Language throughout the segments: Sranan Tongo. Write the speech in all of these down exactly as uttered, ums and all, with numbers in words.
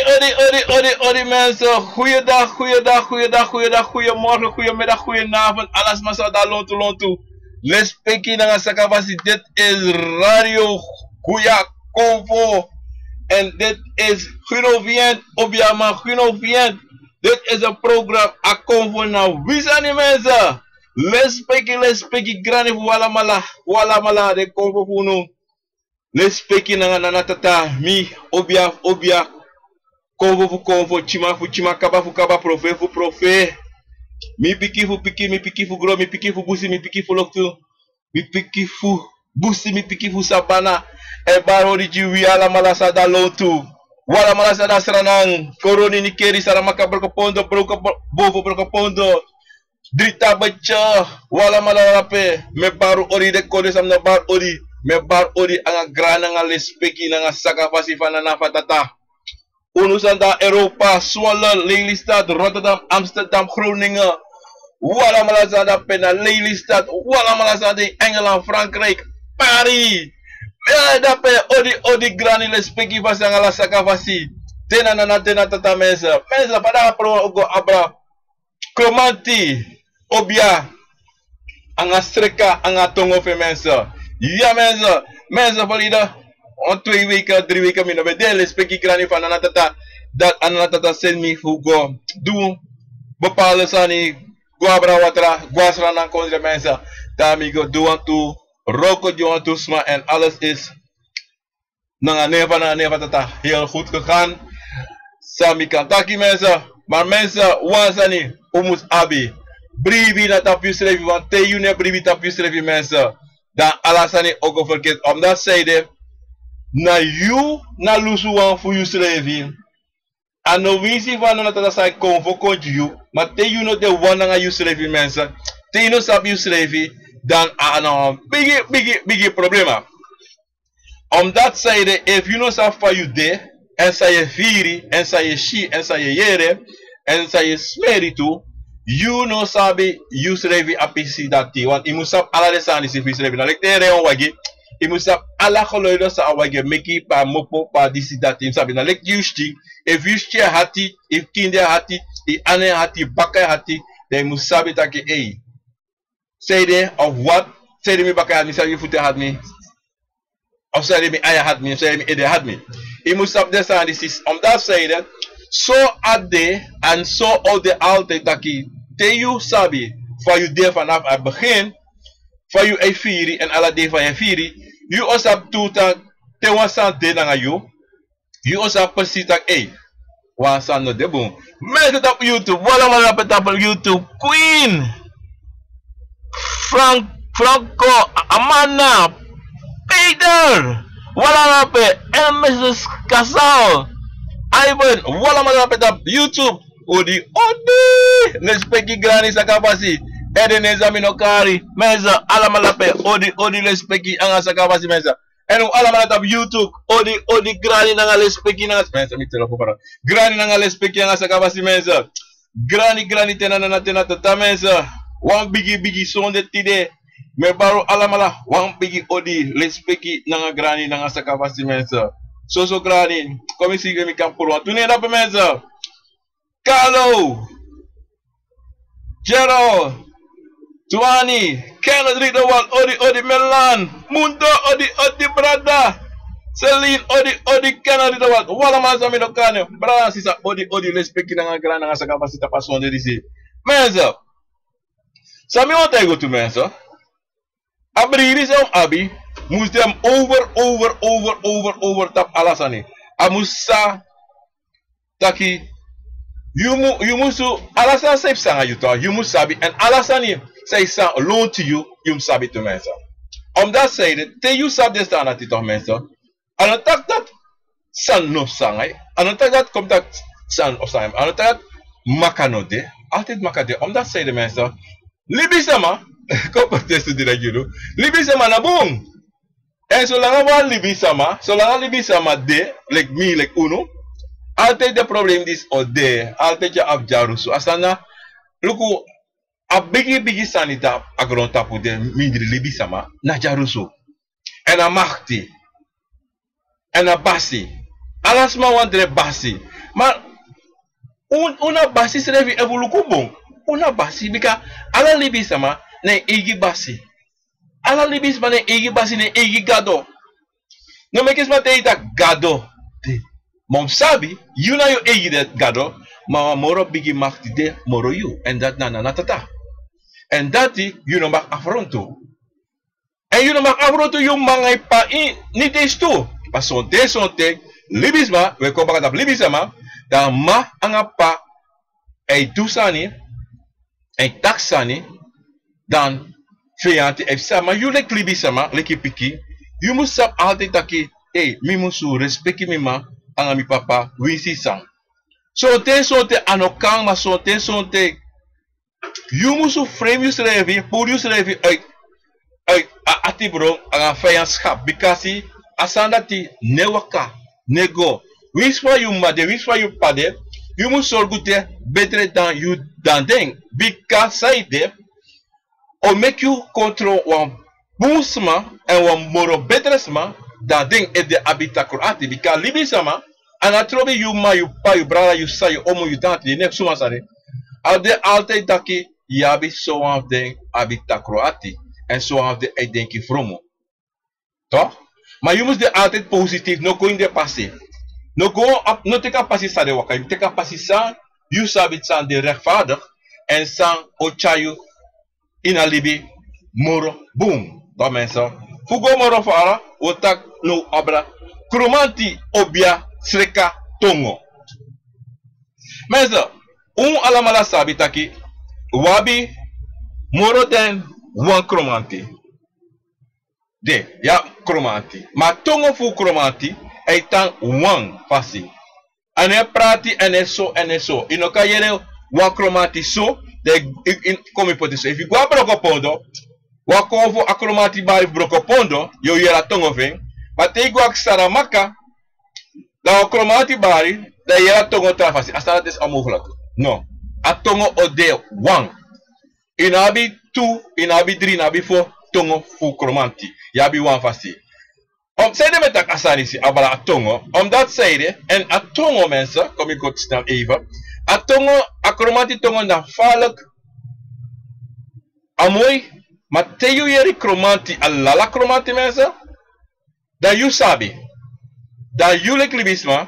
Odi, odi, odi, odi mensen. Goeiedag, goeiedag, goeiedag, goeiedag, goeiemorgen, goeiemiddag, goedenavond. Alles masada lontu, lontu. Lespeki nanga sakafasi. Dit is Radio Guya Convo. En dit is Guno Vient, Obiama Guno Vient. Dit is een program Akonvo na Wisani mensen. Lespeki, lespeki, grani fu walamala, walamala de konvo fu unu. Lespeki nanga nana tata, mi, obia, obia, konvo fu konvo, tima fu tima, kaba fu kaba, profe fu profe. Mi piki fu piki, mi piki fu gro, mi piki fu busi, mi piki fu loktu, mi piki fu busi, mi piki fu sabana. E bari odi gi wi alamala san de na lontu. Wi alamala san de na Sranan, Koroni, Nickerie, Saramacca, Brokopondo, Broko, Bovo Brokopondo, Drita Betje, wi alamala na pe. Mi e bari odi, den kondre san mi no bari odi. Mi e bari odi nanga grani nanga lespeki nanga sakafasi fu nana fu tata. Unu san de na Europa, Zwolle, Lelystad, Rotterdam, Amsterdam, Groningen. Wi alamala san de na pe na Lelystad, wi alamala san de na Engeland, Frankrijk, Paris. Mi e bari odi, odi, grani, lespeki fasi nanga ala sakafasi. Te na nana, te na tata mensen. Mensen, fa den program o go abra. Kromanti, obia, nanga sreka, nanga tongo fu en mensen. Ya mensen, mensen, verleden wan twee weken, drie weken mi no ben de, lespeki grani fu nana tata. Dati nana tata seni mi fu go du bepaalde sani, go abra watra, go a Sranan kondre mensen. Dan mi go du wantu wroko gi wantu sma en alles is nanga nen fu, nanga nen fu tata heel goed gegaan. San mi kan taki mensen. Maar mensen, wan sani un mus abi. Bribi na tapu yusrefi, want te yu no e bribi tapu yusrefi mensen, dan ala sani o go verkeerd. Omdat zij de, na yu na lusuwan fu yusrefi. A no winsi fu a nana tata san e konvo kon gi yu, ma te yu no de wan nanga yusrefi mensen, te yu no sabi yusrefi, dan a na wan bigi, bigi, bigi problema. Omdat zij de, efu yu no sabi fa yu de, èn san yu e firi, èn san yu e si, èn san yu e yere, èn san yu e smeri tu, yu no sabi yusrefi a pisi dati. Want yu mus sabi ala den sani disi fu yusrefi. Na leki te yu e rei wan wagi, yu mus sabi ala geluiden san a wagi e meki, pe a mopo, pe a disi dati. Yu mus sabi, na leki yu skin. Efu yu skin e hati, efu kin de e hati, yu anu e hati, yu baka e hati, dan yu mus sabi taki, ei, sanede of wat, sanede mi baka e hati mi, sanede mi futu e hati mi, of sanede mi ain e hati mi, of sanede mi ede e hati mi. Yu mus sabi den sani disi. Omdat zij de, so a de, èn so a o de altijd taki, te yu sabi fa yu de vanaf a begin, fa yu e firi èn ala dei fa yu e firi, yu o sabi tu taki te wan sani de nanga yu, yu o sabi precies taki, ei, wan sani no de bun. Mensen tapu YouTube, wi alamala na pe tapu YouTube, Queen, Frank, Franco, Amanda, Peter, wi alamala na pe, en Missus Casal, Ivan, wi alamala na pe tapu YouTube. Odi, odi, lespeki grani sakafasi. Ede nen san mi no kari. Mensen, alamala na pe, odi, odi, lespeki nanga sakafasi mensen. Èn un alamala tapu YouTube, odi, odi, grani nanga lespeki nanga. Mensen, mi telefoon para. Grani nanga lespeki nanga sakafasi mensen. Grani, grani, te na nana, te na tata mensen. Wan bigi, bigi sonde tide. Mi e bari un alamala wan bigi odi, lespeki nanga grani nanga sakafasi mensen. Soso grani, kon mi si efu mi kan puru wantu nen dape mensen. Carlo, Gerald, Twani, Kenneth Ridderwald, odi, odi, Melan, Mundo, odi, odi, brada. Celine, odi, odi, Kenneth Ridderwald. Wi alamala san mi no kari, brada, sisa, odi, odi, lespeki nanga grani nanga sakafasi tapu a sonde disi. Mensen, san mi wani taigi un tu mensen. A bribi san un abi, mus de over, over, over, over, over tapu ala sani. A mus sa taki, yu mu, yu musu, ala sani san e psa nanga yu toch, yu mus sabi, èn ala sani san e sa lontu yu, yu mus sabi tu mensen. Omdat zij de, te yu sabi den sani dati toch mensen, a no taki dati sani no psa nanga yu. A no taki dati kon mi taki sani o psa nanga yu. A no taki dati maka no de. Altijd maka de. Omdat zij de mensen, libisama, kon protest di na gi unu. Libisama na bun. Èn solanga wan libisama, solanga libisama de, leki mi, leki unu, altijd den problem disi o de, altijd yu abi dyarusu. A sani na, luku, a bigi, bigi sani tapu a grontapu de mindri libisama, na dyarusu. Èn a makti. Èn a basi. Ala sma wani drepi basi. Ma un, un na basi srefi efu luku bun. Un na basi, bika ala libisama na en eigi basi. Ala libisama na en eigi basi, na en eigi gado. No meki sma taigi yu taki gado de. Ma un sabi, yu na yu eigi de gado, ma wan moro bigi makti de moro yu. Èn dati na nana tata. Èn dati yu no mag afrontu. Èn yu no mag afrontu yu mama nanga yu p'pa ini disi tu. Ma sonten sonten, libisma, wi e kon baka tapu libisama, dan mama nanga p'pa e du sani, e taki sani, dan feyanti e psa. Ma yu leki libisama, leki pikin, yu mus sabi altijd taki, ei, mi musu respeki mi mama nanga mi p'pa, winsi san. Sonten sonten a no kan, ma sonten sonten yu musu fremi yusrefi, puru yusrefi uit, uit a atibron nanga feyanskap. Bikasi a sani dati no e waka, no e go. Winsi fa yu mama de, winsi fa yu p'pa de, yu mus sorgu te betre dan yu, dan den. Bika sanede o meki yu kon tron wan bun sma èn wan moro betre sma dan den, efu den abi takru ati. Bika libisama, a no trobi yu mama, yu p'pa, yu brada, yu sisa, yu omu, yu tanti, yu neef, suma sani. A de altijd taki yu abi sowan fu den abi takru ati, èn sowan fu den e denki fromu. Toch? Ma yu mus de altijd positief, no go ini den pasi. No go a, no teki a pasi san den waka, yu mus teki a pasi san yu sabi san de rechtvaardig èn san o tyari yu ini a libi moro bun. Dan mensen, fu go moro fara, wi o taki now abra Kromanti, obia, sreka, tongo. Mensen, un alamala sabi taki wi abi moro dan wan Kromanti. De, yu abi Kromanti. Ma tongo fu Kromanti e tan wan fasi. A no e prati, a no e so, a no e so. Yu no kan yere wan Kromanti so, dan yu, yu, yu kon mi poti so. Efu yu go na Brokopondo, wan kon fu a Kromanti bari fu Brokopondo, yu o yere a tongo fu en. Ma te yu go na Saramaka, dan wan Kromanti bari, dan yu yere a tongo tra fasi. A sani dati a mogelijk. No. A tongo o de wan. Yu no abi tu, yu no abi dri, yu no abi fo tongo fu Kromanti. Yu abi wan fasi. Om, sanede mi e taki a sani disi abra a tongo? Omdat sanede, èn a tongo, mensen, kon mi go snel even. A tongo, a Kromanti tongo na falek. A moi, ma te yu yere Kromanti, a lala Kromanti, mensen, dan yu sabi. Dan yu leki libisma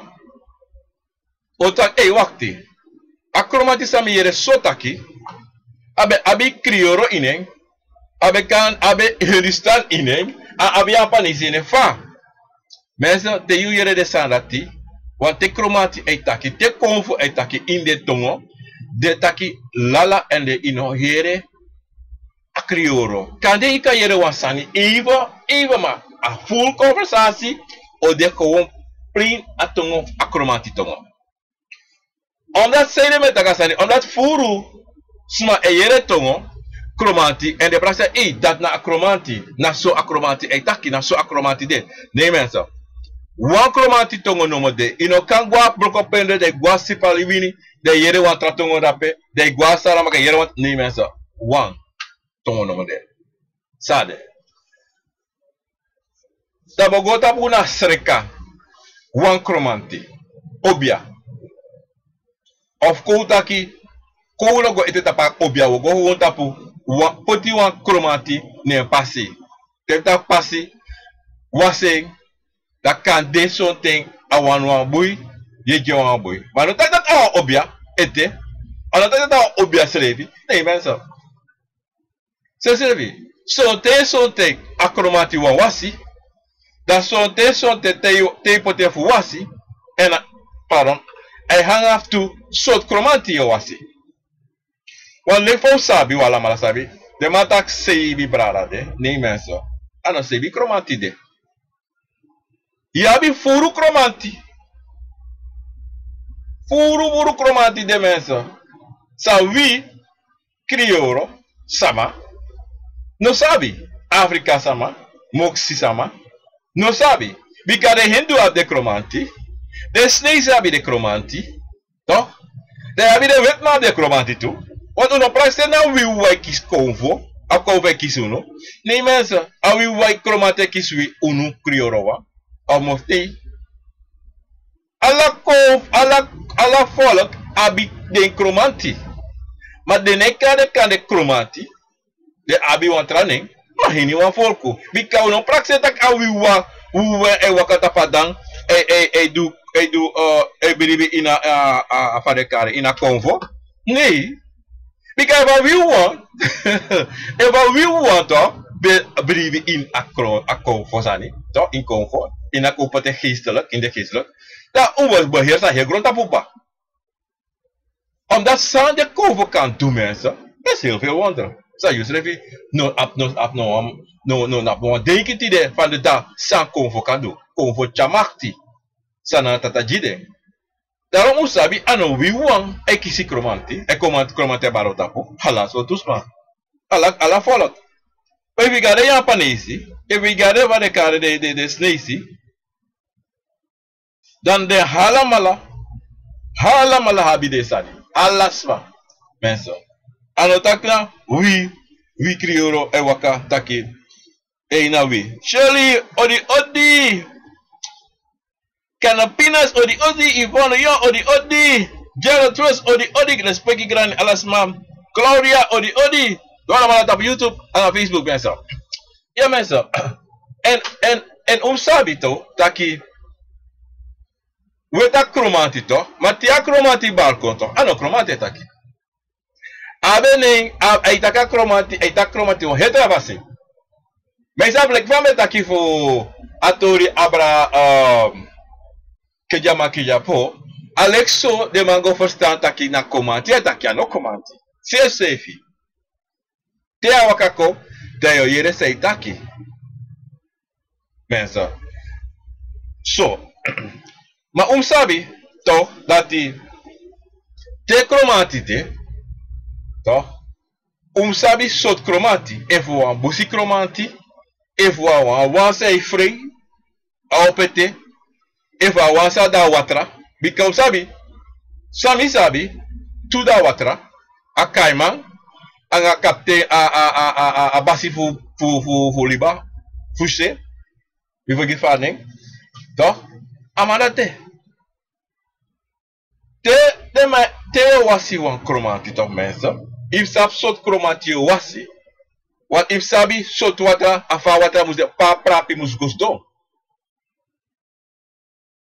o taki, ei, wakti. A Kromanti san mi yere so taki, a ben abi Krioro ini en, a ben kan abi Hindustan ini en, a abi Yapanesi ini en fa. Mensen, te yu yere den sani dati, want te Kromanti e taki, te Konfo e taki ini den tongo, den taki lala èn den e no yere a Krioro. Kande yu kan yere wan sani even, even, ma a full conversatie o de gewoon plain a tongo, a Kromanti tongo. Omdat sanede mi e taki a sani, omdat furu sma e yere tongo Kromanti èn den prakseri, ei, dati na a Kromanti, na so a Kromanti e taki, na so a Kromanti de. Nee, mensen. Wan Kromanti tongo nomo de. Yu no kan go na Brokopondo, dan yu go na Sipaliwini, dan yu yere wan tra tongo drape, dan yu go na Saramaka, yu yere wan, nee, mensen. Wan tongo nomo de. San a de? Dan mi o go tapu na sreka, wan Kromanti, obia. Of kon un taki, kon un no go ete tapu a obia, wi o go gewoon tapu, wan, poti wan Kromanti na en pasi. Te yu taki pasi, wasi en, dan kande sonten a wani wan bui, yu e gi en wan bui. Ma a no taki dati a wan obia ete, a no taki dati a wan obia srefi, nee, mensen. Sensrefi, sonten sonten a Kromanti wani wasi, dan sonten sonten te yu, te yu poti en fu wasi, èn a, pardon, a e hanga fu tu sortu Kromanti yu o wasi. Wan leki fa un sabi, un alamala sabi, den man taki seibi brada de, nee, mensen. A no seibi Kromanti de. Yu abi furu Kromanti. Furu, furu Kromanti de, mensen. San wi Krioro sama no sabi. Afrika sama, Moksi sama no sabi. Bika den Hindu abi den Kromanti. Den Sineisi abi den Kromanti. Toch? Dan yu abi den wetiman abi den Kromanti tu. Want un no prakseri na wi wawan e kisi Konfo, a Konfo e kisi unu. Nee, mensen, a wi wawan Kromanti e kisi wi, unu Krioro wan. A wi mofti. Ala kon, ala, ala folk abi den kromanti. Ma den no e kari den kromanti. Den abi wan tra nen, ma hiniwan folku. Bika un no prakseri tak' a wiwan, wiwan e waka tapu a dan, e, e, e du, e du, eh, e bribi ini a, a, a, fa den e kari, ini a konfo. Nee. Bika efu a wiwan, efu a wiwan toch, ben bribi ini a kro-, a konfo sani, toch, ini konfo, ini a kon poti geestelijk, ini de geestelijk. Dan un ben beheersi a heri grontapu kaba. Omdat san den konfo kan du, mensen, is heel veel wonder. San yusrefi no abi, no abi, no, no, no abi no wan denki tide van de dag san konfo kan du. Konfo tyari makti. San na tata gi den. Daarom un sabi a no wiwan e kisi kromanti, e kromanti, kromanti e bari tapu, ala sortu sma. Ala, ala folk. Efu yu go na den Yapanesi, efu yu go na den, fa den e kari den, den, den Sneisi, dan den alamala, alamala abi den sani. Ala sma. Mensen. A no taki na wi, wi kriyoro e waka taki. Ei, na wi. Shirley, odi, odi. Kanapinas, odi, odi. Yvonne, yo, odi, odi. Gerald Trust, odi, odi. Respeki grani, ala sma. Claudia, odi, odi. Wi alamala tapu YouTube, nanga Facebook, mensen. Ya, mensen. En, en, en un sabi toch taki wi e taki kromanti toch, ma te a kromanti bari kon toch, a no kromanti e taki. A ben nen, a, a e taki a kromanti, a e taki kromanti wan heri tra fasi. Ma yu sabi leki fa mi e taki fu a tori abra, ehm, Kediama Kediapo, a leki so den man go ferstan taki na kromanti, a e taki a no kromanti. Sefsefi. Te a waka kon, dan yu o yere san a e taki. Mensen. So. Ma un mus sabi toch dati te kromanti de, toch, un mus sabi sortu kromanti. Efu wan busi kromanti, efu wan, wan, wan san e frei, a opo ete, efu a wan san de na watra. Bika un sabi, san mi sabi, tu de na watra, a kaiman, anga kapten a, a, a, a, a, a basi fu, fu, fu, fu liba, fu se, mi fergiti fa a nen, toch, a man dati. Te, te ma, te yu o wasi wan kromanti toch, mensen. Yu mus sabi sortu kromanti yu o wasi. Want yu mus sabi sortu watra, a fa a watra mus de, pe a prapi mus go sidon.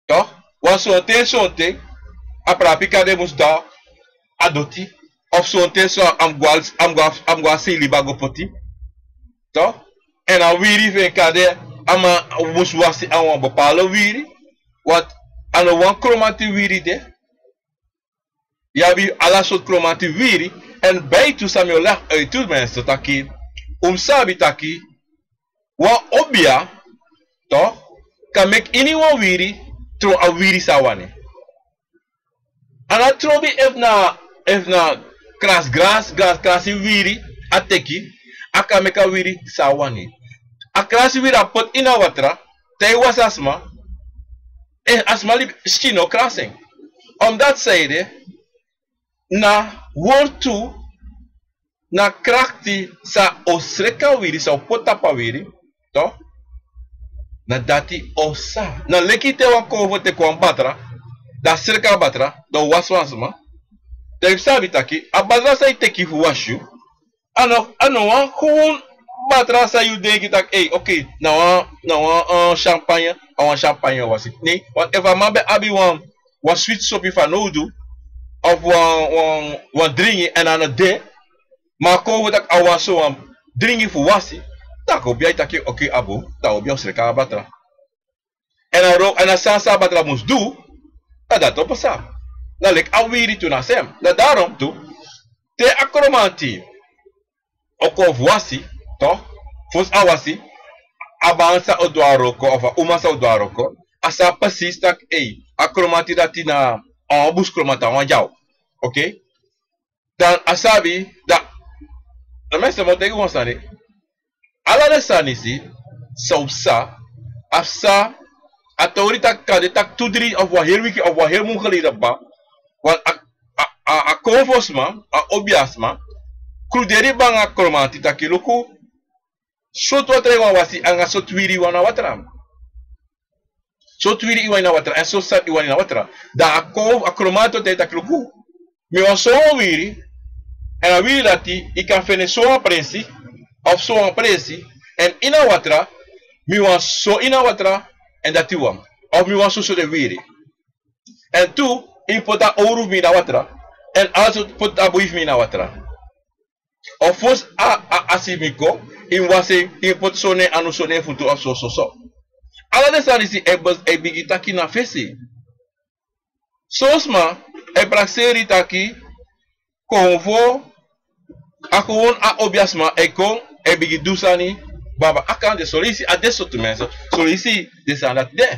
Toch? Wan sonten, sonten, a prapi kande mus de na doti. Of sonten so a mus go a, a mus go a, a mus go a sei liba go poti. Toch? En a wiri fu en kande, a man mus wasi a wan bepaalde wiri. Want a no wan kromanti wiri de. Yu abi ala sortu kromanti wiri. En bij tu san mi o leg uit tu, mensen, taki, un mus sabi taki wan obia, toch, kan meki iniwan wiri tron a wiri san a wani. A no trobi efu na, efu na krasi, krasi, krasi, krasi wiri a teki, a kan meki a wiri san a wani. A krasi wiri a poti ini a watra, te yu wasi a sma, en a sma libi, skin no krasi en. Omdat san ede, na wortu, na krakti san o sreka wiri, san o poti tapu a wiri, toch? Na dati o sa. Na leki te wan konfo teki wan batra, dan a sreka a batra, dan o wasi wan sma. Dan yu sabi taki, a batra san yu teki fu wasi yu, a no, a no wan gewoon batra san yu denki taki, ei, oké, na wan, na wan, eh, champagne, a wan champagne wasi. Nee, want efu a man ben abi wan, wan switi sopi fanowdu, of wan, wan, wan dringi, en a no de, ma a konfo taki a wani so wan dringi fu wasi, dan a go bia taki, oké, a bun, dan a o bia o sreka a batra. En a ro-, en a sani san a batra mus du, dan dati o pasa. Na leki a wiri tu na sem. Na daarom tu, te a kromanti o kon fu wasi, toch? Fosi a wasi, a man san o du a wroko, of a uma san o du a wroko, a sabi precies taki, ei, a kromanti dati na a wan busi kromanti, a wan dyaw. Oké? Dan a sabi, dan, na mi e sema o taigi wan sani. Ala den sani disi, san o psa, a psa, a tori taki kande taki tu dri of wan heri wiki of wan heri mun geleden kaba, wan a, a, a, a konfosma, a obiasma, kruderi banga kromanti taki luku, sortu watra yu wani wasi anga sortu wiri yu wani watra. Sortu wiri yu wani na watra, èn sortu sani yu wani na watra. Dan a kon, a kromanti o taigi taki luku, mi wani so wan wiri, èn a wiri dati yu kan feni so wan presi, of so wan presi, èn ini a watra, mi wani so ini a watra, èn dati wan. Of mi wani so so den wiri. Èn tu, yu poti a owru fu mi ini a watra, èn also poti a bui fu mi ini a watra. Of fosi a, a, a si mi kon, yu mus wasi, yu mus poti so na en anu, so na en futu, of so, so, so. Ala den sani disi e bos-, e bigin taki na fesi. Son sma e prakseri taki, konfo, a kon a obiasma e kon, e bigin du sani, baba, a kan de, son leisi a de sortu mensen, son leisi den sani dati de.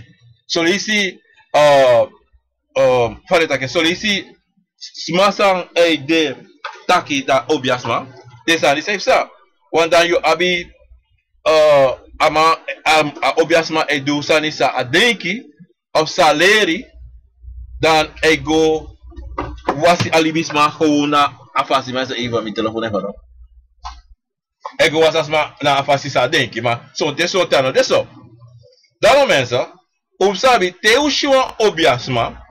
Son leisi, eh, eh, fa den taki, son leisi sma san e de taki dan obiasma, den sani disi e psa. Want dan yu abi, eh, a man, a, a obiasma e du sani san a denki, of san a leri, dan e go wasi a libisma gewoon na a fasi, mensen, even, mi telefoon even, no? E go wasi a sma na a fasi san a denki, ma sonten, sonten a no de so. Daarom mensen, un mus sabi, te un si wan obiasma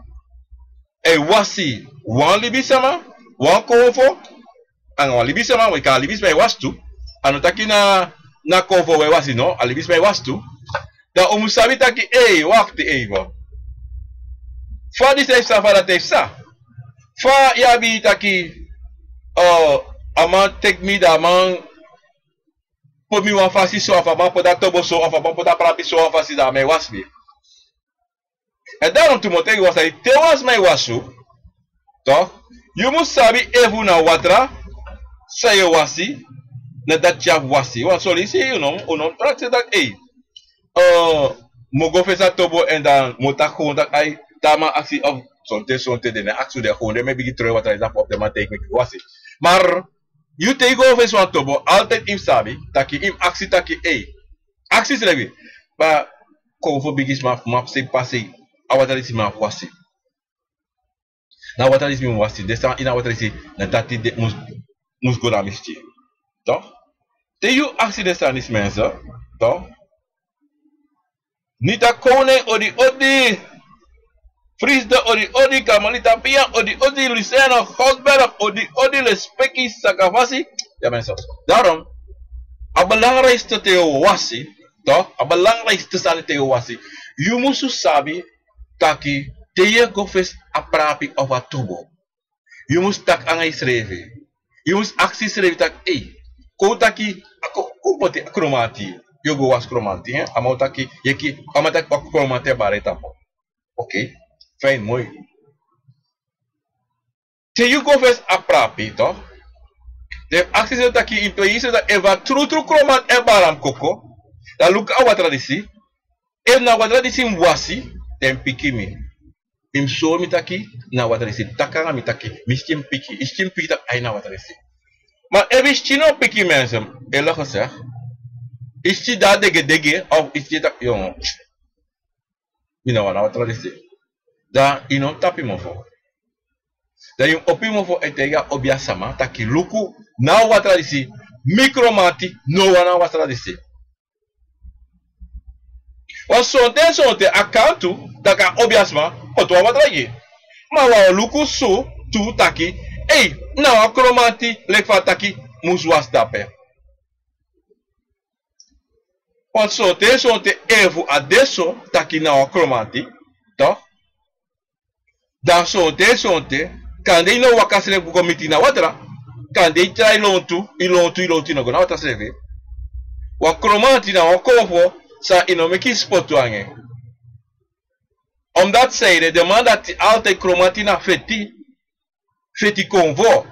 e wasi wan libisma, wan konfo, anga wan libisma, we kan a libisma e wasi tu. A no taki na, na konfo we wasi, no, a libisma e wasi tu. Dan un mus sabi taki, ei, wakti even. Fa disi e psa, fa dati e psa. Fa yu abi taki, eh, a man teki mi, dan a man poti mi wan fasi so, of a man poti a tobo so, of a man poti a prapi so wan fasi, dan a man e wasi mi. Èn daarom tu mi o taigi wan sani, te wan sma e wasi yu, toch, yu mus sabi efu na watra san yu e wasi, na dati yu abi fu wasi. Want son leisi yu no, yu no prakseri taki, ei, eh, mi o go fesi a tobo èn dan mi o taki gewoon taki, ai, te a man aksi, of sonten, sonten den no e aksi, den gewoon, den mu e bigin tron watra ini a tobo, den man taigi mi wasi. Maar yu te yu go fesi wan tobo, altijd yu mus sabi taki yu mus aksi taki, ei, aksi yusrefi, ma konfo, bigisma, fu mi abi sei pasi, a watra disi mi abi fu wasi. Na a watra disi mi mus wasi, den sani ini a watra disi, na dati de mus, mus go na mi skin. Toch? Te yu aksi den sani disi, mensen, toch? Nita Koning, odi odi. Frisde, odi odi. Kamalita Pian, odi odi. Lucena Goldberg, odi odi. Lespeki Sakafasi. Ya, mensen. Daarom, a belangrijkste te yu wasi, toch? A belangrijkste sani te yu wasi, yu mus sabi taki te yu e go fesi a prapi of a tobo, yu mus taki anga yusrefi. Yu mus aksi yusrefi taki, ei, kon taki, a kon, kon poti a kromanti. Yu o go wasi kromanti, hè? A man o taki, yeki, a man taki, a kromanti e bari tapu. Oké, fijn, moi. Te yu go fesi a prapi, toch? Dan yu mus aksi yusrefi taki, yu mus aksi yusrefi taki efu a trutru kromanti e bari a koko, dan luku a watra disi. Efu na watra disi mi wasi, dan yu mus piki mi. Yu mus sori mi taki na watra disi, taki anga mi taki mi skin piki, yu skin piki taki ai na watra disi. Ma efu yu skin no piki, mensen, eerlijk gezegd, yu skin de degedege, of yu skin taki, yongo, mi no wani a watra disi, dan yu no mus tapu yu mofo. Dan yu mus opo yu mofo e taigi a obiasma taki luku, na a watra disi, mi kromanti no wani a watra disi. Wan sonten, sonten a kan tu taki a obiasma poti wan watra gi yu. Ma wi o luku so tu taki, ei, na wan kromanti leki fa a taki mus wasi dape. Wan sonten, sonten efu a de so taki na wan kromanti, toch? Dan sonten, sonten, kande yu no waka srefi go miti na watra. Kande yu trai lontu, yu lontu, yu lontu, yu no go na watra srefi. Wan kromanti na wan konfo san yu no meki spotu anga en. Omdat zij de, den man dati altijd, kromanti na feti, feti konfo.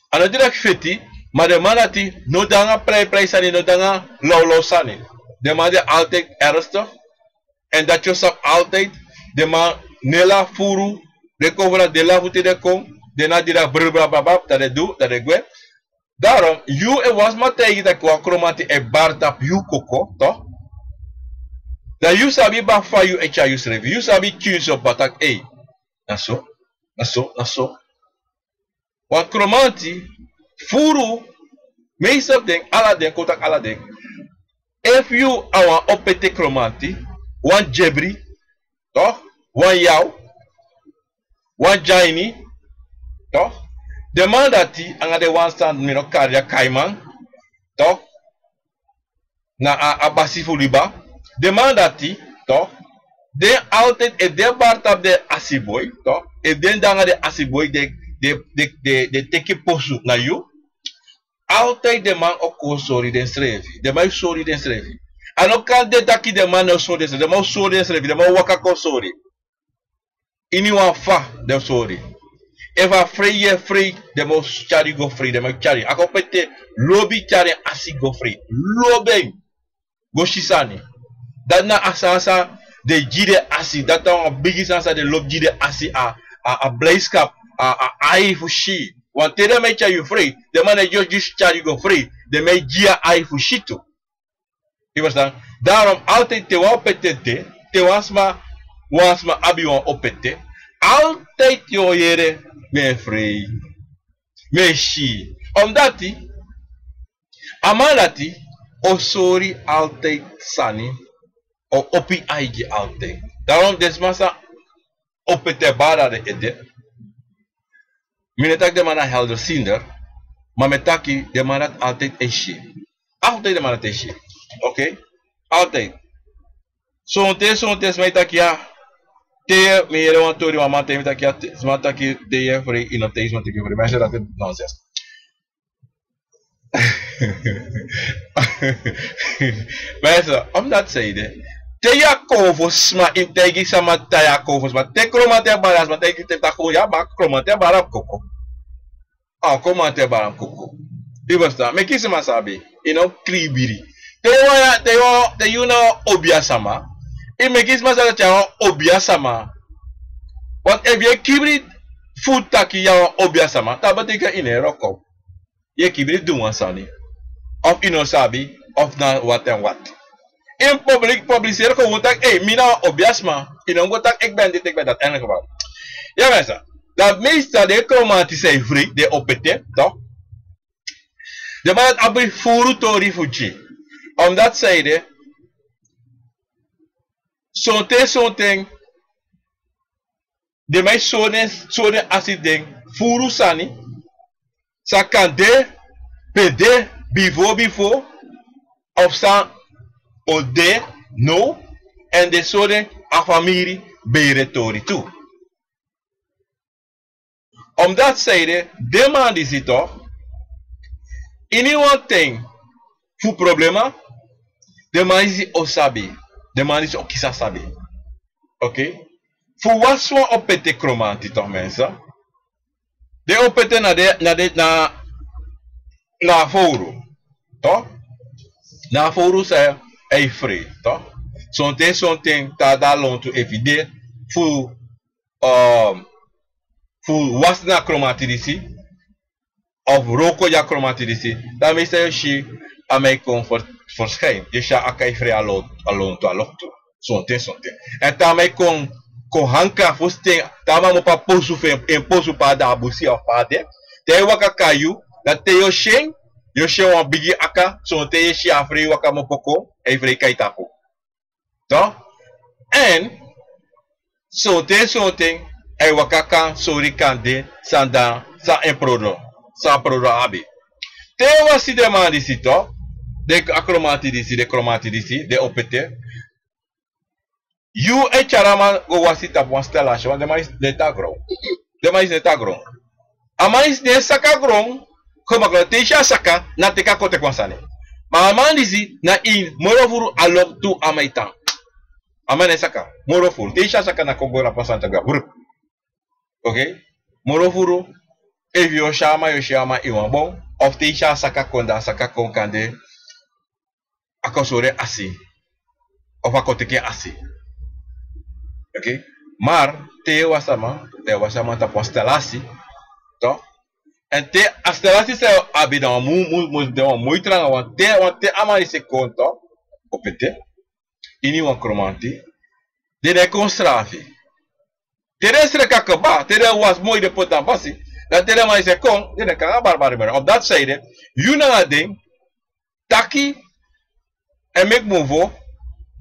A no direct feti, ma den man dati no de nanga prijprijp sani, no de nanga lawlaw sani. Den man de altijd ernstig. Èn dati yu o sabi altijd, den man no e lafu furu, den kon fu na den lafu te den kon, den no direct brr brr brr brr, dati den du, dati den gwe. Daarom, yu efu wan sma taigi yu taki wan kromanti e bari tapu yu koko, toch? Dan yu sabi baka fa yu e tyari yusrefi, yu sabi tyari yusrefi baka taki, ei, na so, na so, na so. Wan kromanti, furu, meestal den, ala den, kon taki ala den. Efu yu a wan opete kromanti, wan jebri, toch, wan yaw, wan jaini, toch. Den man dati anga den wan san mi no kari a kaiman, toch, na a, a basi fu liba. Den man dati, toch, den altijd e de bari tapu den asiboi, toch, e de anga den asiboi, den, den, den, den, den teki posu na yu. Altijd den man o kon sori densrefi. Den man e sori densrefi. A no kan de taki den man no sori densrefi. Den man o sori densrefi. Den man o waka kon sori. Ini wan fa den sori. Efu a frei yu e frei, den man o tyari go frei. Den man e tyari. A kon pete lobi tyari en asi go frei. Lobi en go si sani. Dati na a sani san den gi den asi. Dati na wan bigi sani san den lobi gi den asi. A, a, a blijdschap, a, a ai fu si. Want te den man e tyari yu frei, den man no e just tyari yu go frei. Den man e gi yu a ai fu si tu. Yu verstaan? Daarom altijd te wan opete de, te wan sma, wan sma abi wan opete, altijd yu o yere: mi e frei, mi e si. Omdat a man dati o sori altijd sani, o opo en ai gi altijd. Daarom den sma san opete bari na den ede. Mi no e taki den man na helderziender, ma mi e taki den man dati altijd e si. Altijd den man dati e si. Oké? Altijd. Sonten, sonten sma e taki ya. Te mi yere wan tori, wan man taigi mi taki ya, te, sma taki te yu e frei, yu no, te yu sma taki yu e frei. Mi e taki dati nonsens. Mensen, omdat zij de, te yu a kon fu sma, yu mus taigi sama taki yu a kon fu sma. Te Kromanti e bari a sma, taigi te taki ya, ma Kromanti e bari a koko. A Kromanti e bari a koko. Yu verstaan? Meki sma sabi, yu no kribiri. Te yu wan ya, te yu, te yu na wan obiasma, yu meki sma sabi taki yu na wan obiasma. Want efu yu e kibri fu taki yu na wan obiasma, dati betekent yu no e wroko. Yu e kibri du wan sani. Of yu no sabi, of na wat en wat. Yu mus publi-, publiseri kon taki, ei, mi na wan obiasma. Yu no mus go taki ik ben dit, ik ben dat, en geval. Ya mensen, dan meestal den Kromanti san e frei, den opete, toch? Den man dati abi furu tori fu gi. Omdat zij de, sonten, sonten, den man e sori den, sori den asi, den furu sani san kan de, ben de bifo, bifo, of san o de now, èn den sori den a famiri bere tori tu. Omdat zij de, den man disi toch, ini wan ten fu problema, den man disi o sabi, den man disi o kisi a sabi. Oké? Fu wasi wan opete Kromanti toch, mensen. Den opete na den, na den, na, na a fowru, toch? Na a fowru san e frei, toch? Sonten, sonten, te a de a lontu, efu yu de fu, ehm, fu wasi na Kromanti disi, of wroko gi a Kromanti disi, dan meestal yu o si a man e kon ver-, verschijnen. Yu o si a kai frei a lon-, a lontu, a loktu. Sonten, sonten. Èn te a man e kon, kon hanka fosten, te a man mu opo a posu fu en, en posu pe a de, a busi of pe a de. Te a e waka kon na yu, dan te yu o si en, yu o si en wan bigi aka, sonten yu o si a frei waka mu opo kon, a e frei kai tapu. Toch? Èn sonten, sonten, a e waka kon sori kande san dan, san en prodo, san prodo abi. Te yu wasi den man disi toch, den a Kromanti disi, den Kromanti disi, den opete. Yu e tyari a man go wasi tapu wan stalasi, want den man disi no e tan gron. Den man disi no e tan gron. A man disi no e saka gron, gemakkelijk te yu si a saka, na teki a kon teki wan sani. Ma a man disi na ini moro furu a loktu a man e tan. A man no e saka, moro furu. Te yu si a saka na kon go na pasa na taki a bruk. Oké? Moro furu, efu yu o si a man, yu o si a man ini wan bon, of te yu si a saka kon, dan a saka kon kande a kon sori en asi, of a kon teki en asi. Oké? Maar te yu e wasi a man, te yu e wasi a man tapu wan stalasi, toch? Èn te a stalasi san yu abi dan wan mu-, mu-, mu-, dan wan moi tranga, want te, want te a man disi e kon toch, opete, ini wan Kromanti, den no e kon srafi. Te den sreka kaba, te den wasi moi, den poti dan basi, dan te den man disi e kon, den no e kon nanga baribari moro. Omdat zij de, yu nanga den, taki, èn meki mofo,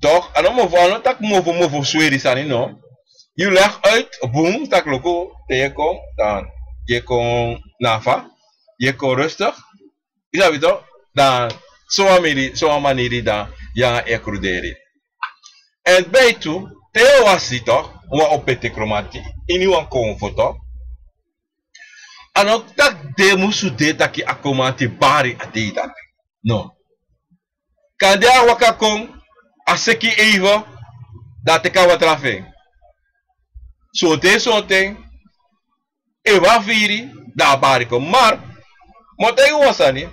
Toch, a no mofo, a no taki mofo, mofo sweri sani, no. Yu leg uit, bun, taki luku, te yu e kon, dan yu e kon nafa, yu e kon rustig. Yu sabi toch, dan so wan miri, so wan maniri dan yu nanga en e kruderi. En bij tu, te yu wasi toch, wan opete kromanti, ini wan konfo toch. A no taki den musu de taki a kromanti bari a dei dati. No. Kande a waka kon, a seki even, dan a teki a watra fu en. Sonten, sonten, efu a firi, dan a bari kon. Maar, mi o taigi wan sani,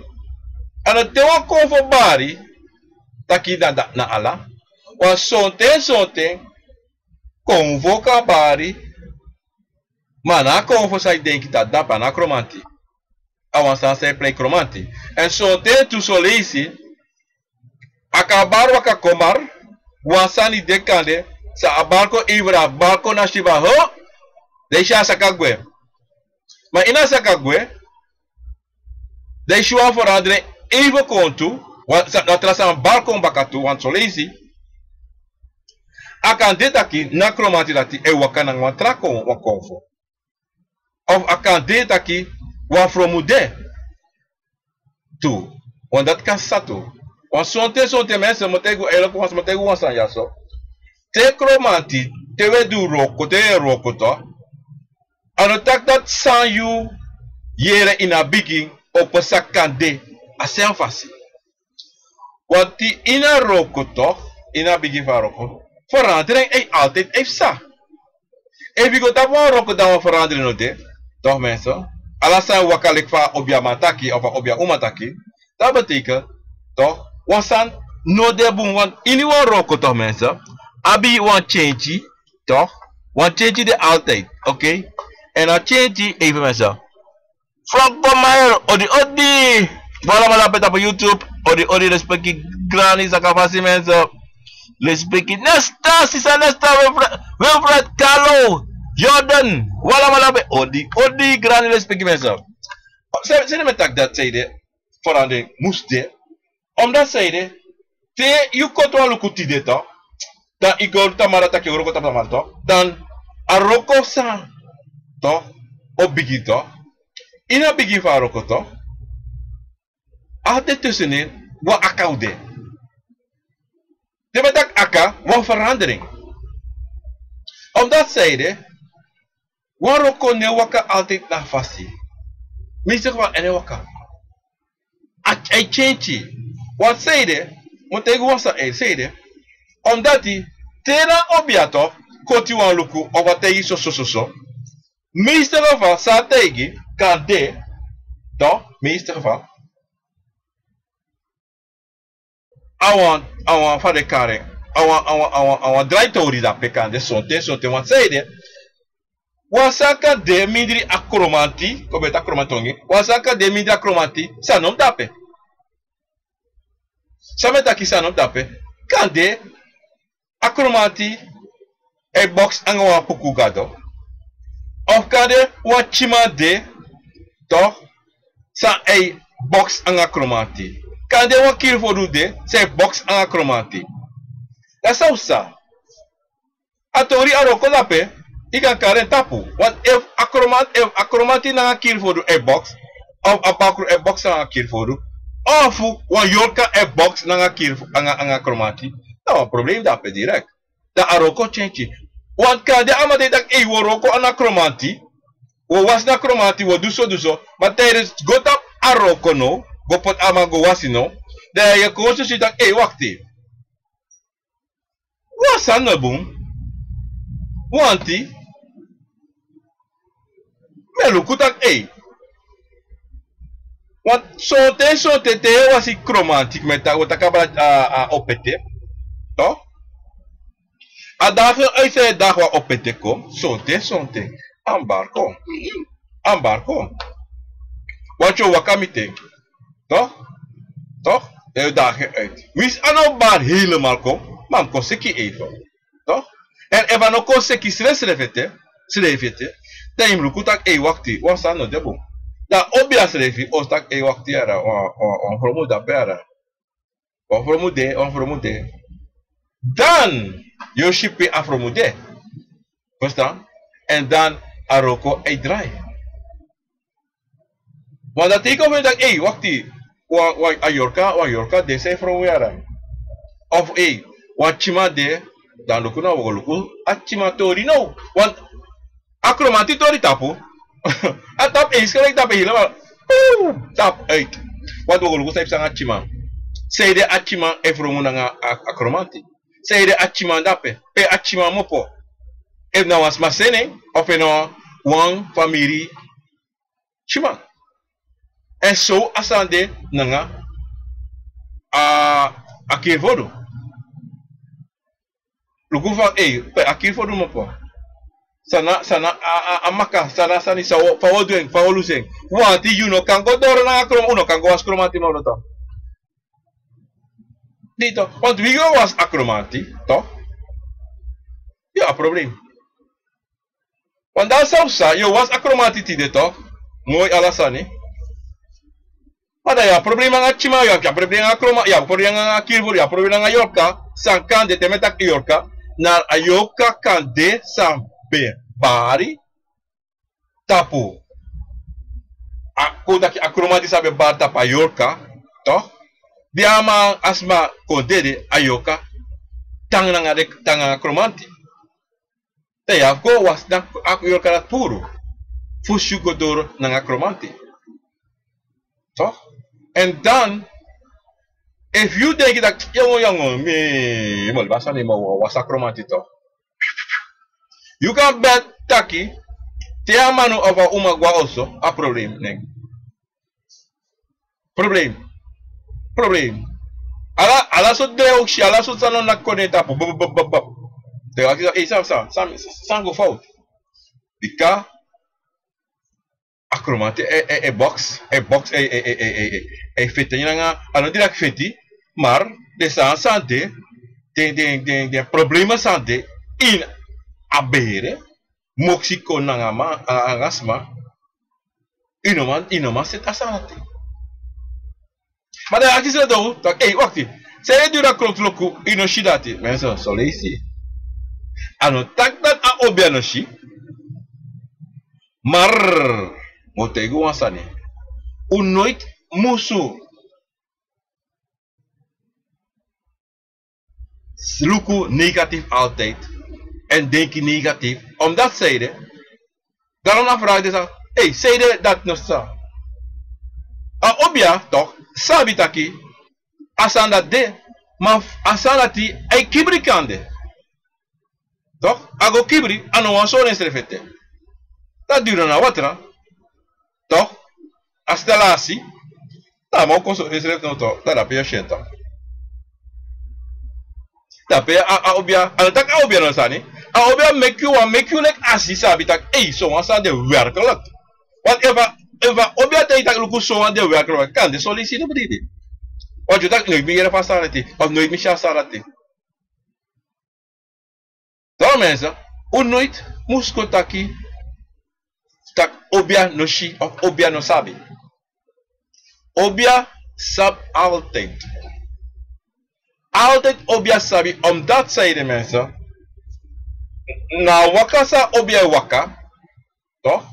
a no te wan konfo bari, taki na, na, na ala. Wan sonten, sonten, konfo kan bari, ma na a konfo san yu denki dati, dan a no kromanti. A wan sani san e prei kromanti. En sonten tu son leisi, a kan bari waka kon, maar wan sani de kande, san a bari kon even, a bari kon na siba, ho! Dan yu si a saka gwe. Ma ini a saka gwe, dan yu si wan verandering even kon tu, wan sa-, wan tra sani bari kon baka tu, want son leisi, a kan de taki na a kromanti dati e waka nanga wan tra kon, wan konfo. Of a kan de taki wan fromu de tu. Want dati kan sa tu. Want sonten, sonten mensen, mi o taigi wan eerlijk, want mi o taigi wan sani ya so. Te kromanti, te wi e du wroko, te wi e wroko toch. A no taki dati san yu yere ini a bigin o pasa kande a sem fasi. Want ini a wroko toch, ini a bigin fu a wroko, verandering e altijd e psa. Efu yu go tapu wan wroko dan wan verandering no de, toch mensen? Ala sani waka leki fa a obiaman taki of a obia uma taki, dat betekent toch, wan sani no de bun, want ini wan wroko toch mensen, abi wan change, toch? Wan change de altijd, oké? En a change even mensen. Franco Mayer, odi odi. Wi alamala pe tapu YouTube, odi odi, respeki grani saka fasi mensen. Respeki Nesta, sisa Nesta, Wilfred, Wilfred Carlo, Jordan, wi alamala pe, odi odi, grani respeki mensen. Seni mi e taki dati, san ede, verandering mus de. Omdat san ede, te yu koti wan luku tide toch, dan yu go tamara taki wroko tapu tamara toch, dan a wroko san toch o bigin toch. Ini a bigin fu a wroko toch, a de tussenin wan aka o de. Te mi e taki aka, wan verandering. Omdat san ede, wan wroko no e waka altijd na a fasi. Mi segi wan en e waka. A, a e change. Want san ede, mi o taigi wan sani, san ede. Omdat te na obia toch koti wan luku of a taigi soso soso. Meeste geval san a taigi kan de, toch, meeste geval. A wan, a wan fa den e kari en, a wan, a wan, a wan, a wan drai tori dape, kande sonten, sonten, want san ede, wan sani kan de mindri a kromanti, kon beta kromanti tongi, wan sani kan de mindri a kromanti, san no mus dape. San mi e taki san no mus dape, kande a kromanti e boksi anga wan puku gado. Of kande wan tyiman de, toch, san e boksi anga kromanti. Kande wan kirifodu de, san e boksi anga kromanti. Dati san un sa. A tori a wroko dape, yu kan kari en tapu. Want efu a kromanti, efu a kromanti nanga kirifodu e boksi, of a bakru e boksi nanga kirifodu, of wan yorka e boksi nanga kirifodu, anga, anga kromanti, na wan problem dape direct. Dan a wroko change. Want kande a man de taki, ei, wi o wroko na kromanti, wi o wasi na kromanti, wi o du so, du so. Ma tijdens go tapu a wroko now, go poti a man go wasi now, dan yu e kon so si taki, ei, wakti. Wan sani no bun. Want mi e luku taki, ei. Want sonten, sonten te yu e wasi kromanti, mi e taki, wi o taki abra a, a opete. Toch? A dagi uit san yu e dagi wan opete kon, sonten, sonten. A mus bari kon. A mus bari kon. Want yu o waka miti en. Toch? Toch? Dan yu o dagi en uit. Winsi a no bari helemaal kon, ma a mus kon seki even. Toch? En efu a no kon seki srefsrefi ete, srefi ete, dan yu mus luku taki, ei, wakti, wan sani no de bun. Dan obia srefi o si taki, ei, wakti yara, wan, wan, wan fromu dape yara. Wan fromu de, wan fromu de. Dan yu o si pe a fromu de. Verstaan? En dan a wroko e drai. Want dan te yu kon feni taki, ei, wakti, wan, wan, a yorka, wan yorka de san e fromu yara. Of ei, wan tyiman de, dan luku na wi o go luku a tyiman tori now. Want a kromanti tori tapu. A tapu e, yu si leki tapu e helemaal. Tapu uit. Want wi o go luku san e psa nanga a tyiman. Sanede a tyiman e fromu nanga a, a kromanti. Sanede a tyiman de ape. Pe a tyiman mu opo. Efu na wan sma seni en, of efu na wan famiri tyiman. En so a sani de nanga a, a kiri fodu. Luku fa, ei, pe a kiri fodu mu opo. San na, san na a, a, a maka, san na a sani san wi o, fa wi o du en, fa wi o lusu en. Wanti yu no kan go doro nanga a kromanti, un no kan go wasi kromanti moro tan. Dito, want wi go wasi a kromanti, toch? Yu abi problem. Want dan san un sa, yu o wasi a kromanti tide toch? Moi ala sani. Ma dan yu abi problem nanga a tyiman, yu abi, yu abi problem nanga a kromanti, yu abi problem nanga a kiri fodu, yu abi problem nanga a yorka, san kan de te mi e taki yorka, na a yorka kan de san ben bari, tapu. A, kon taki a kromanti san ben bari tapu a yorka, toch? Di a man, a sma kon dede, a yorka tan nanga de, tan nanga a kromanti. Dan yu abi go wasi a yorka dati puru. Fosi yu go doro nanga a kromanti. Toch? En dan, efu yu denki taki, yongo, yongo, mi, mi o libi a sani, mi o wasi a kromanti toch. Yu kan beti taki, te a man of a uma go na oso, a problem nen. Problem. Problem. Ala, ala sortu de yu o si, ala sortu sani o naki kon na en tapu. Bub, bub, bub, bub. Dan yu o akisi, ei, san, san, san, san go fowtu? Bika a kromanti e, e, e box, e box, e, e feti nanga, a no direct feti, maar den sani san de, den, den, den, den problema san de ini a bere, moksi kon nanga man, a, nanga sma, yu no man, yu no man seti a sani dati. Ma dan yu akisi en toch, taki, ei, wakti. San yu e du na kromanti luku, yu no si dati. Mensen, son leisi. A no taki dati a obia no si. Maar, mi o taigi un wan sani. Un noiti musu luku negatief altijd. En denki negatief. Omdat sanede, daarom na vraag disi, ei, sanede dati no sa. A obia, toch, sabi taki, a sani dati de, ma a sani dati, a e kibri kande. Toch, a go kibri, a no wani sori ensrefi ete. Dati duru na watra. Toch, a stalasi, dan a man o kon sori ensrefi no toch, dan dape yu o si en toch. Dape a, a obia, a no taki a obia no sani. A obia meki yu, wan meki yu leki asi sabi taki, ei, sowan sani de werkelijk. Want efu a, efu a obia taigi taki luku sowan de werkelijk, kande son leisi no bribi. Want yu taki noiti mi yere fu a sani dati, of noiti mi si a sani dati. Dan mensen, un noiti musu kon taki, taki obia no si, of obia no sabi. Obia sabi altijd. Altijd obia sabi, omdat sanede mensen, na a waka san obia e waka, toch?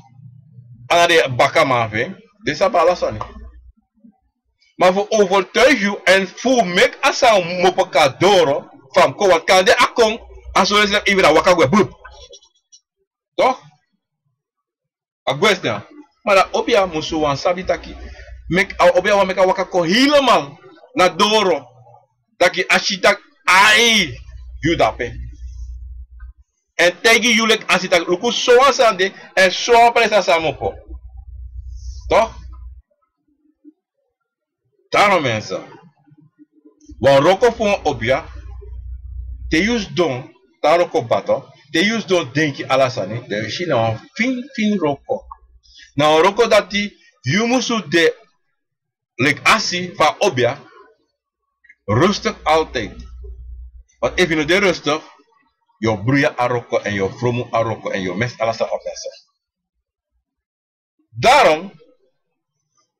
Nanga den bakaman fu en, den sabi ala sani. Ma fu overtuig yu en fu meki a sani mu opo kon na doro, fa mi kon, want kande a kon, a son leisi even a waka gwe, bup. Toch? A gwe sneller. Ma dan obia musu wani sabi taki, meki, a obia wani meki a waka kon helemaal na doro. Taki a si taki, ai, yu dape. En taigi yu leki a si taki, luku sowan sani de, en sowan presi a sani mu opo. Toch? Daarom mensen, wan wroko fu wan obia, te yu sidon, te a wroko bari, te yu sidon denki ala sani, dan yu si na wan fini fini wroko. Na wan wroko dati yu musu de leki asi fu a obia, rustig altijd. Want efu yu no de rustig, yu o bruya a wroko en yu o fromu a wroko en yu o mesi ala sani op mensen. Daarom,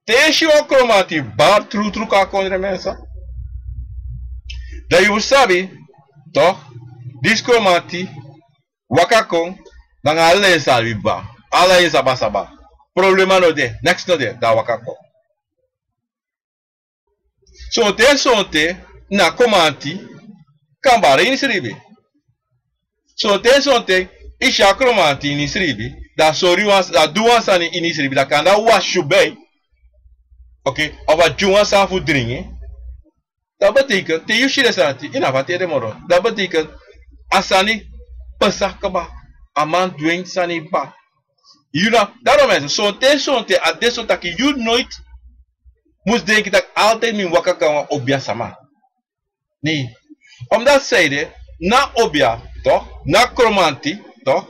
te yu si wan kromanti bari trutru kon na kondre mensen, dan yu mus sabi Toch? Disi kromanti waka kon, nanga ala en salbi kba, ala en sabasaba. Problema no de, neks no de, dan a waka kon. Sonten sonten na kromanti kan bari ini sribi. Sonten sonten i si a kromanti ini sribi, dan a sori wan, dan a du wan sani ini sribi, dan kande a wasi yu ben, oké, of a gi wan sani fu dringi. Dati betekent te yu si den sani dati, i no abi a teri den moro. Dati betekent a sani pasa kaba, a man du en sani kaba. Yu na, daarom mensen, sonten sonten a de so taki yu noiti mus denki taki altijd mi mus waka go na wan obia sama. Nee. Omdat zij de, na obia, toch? Na kromanti, toch?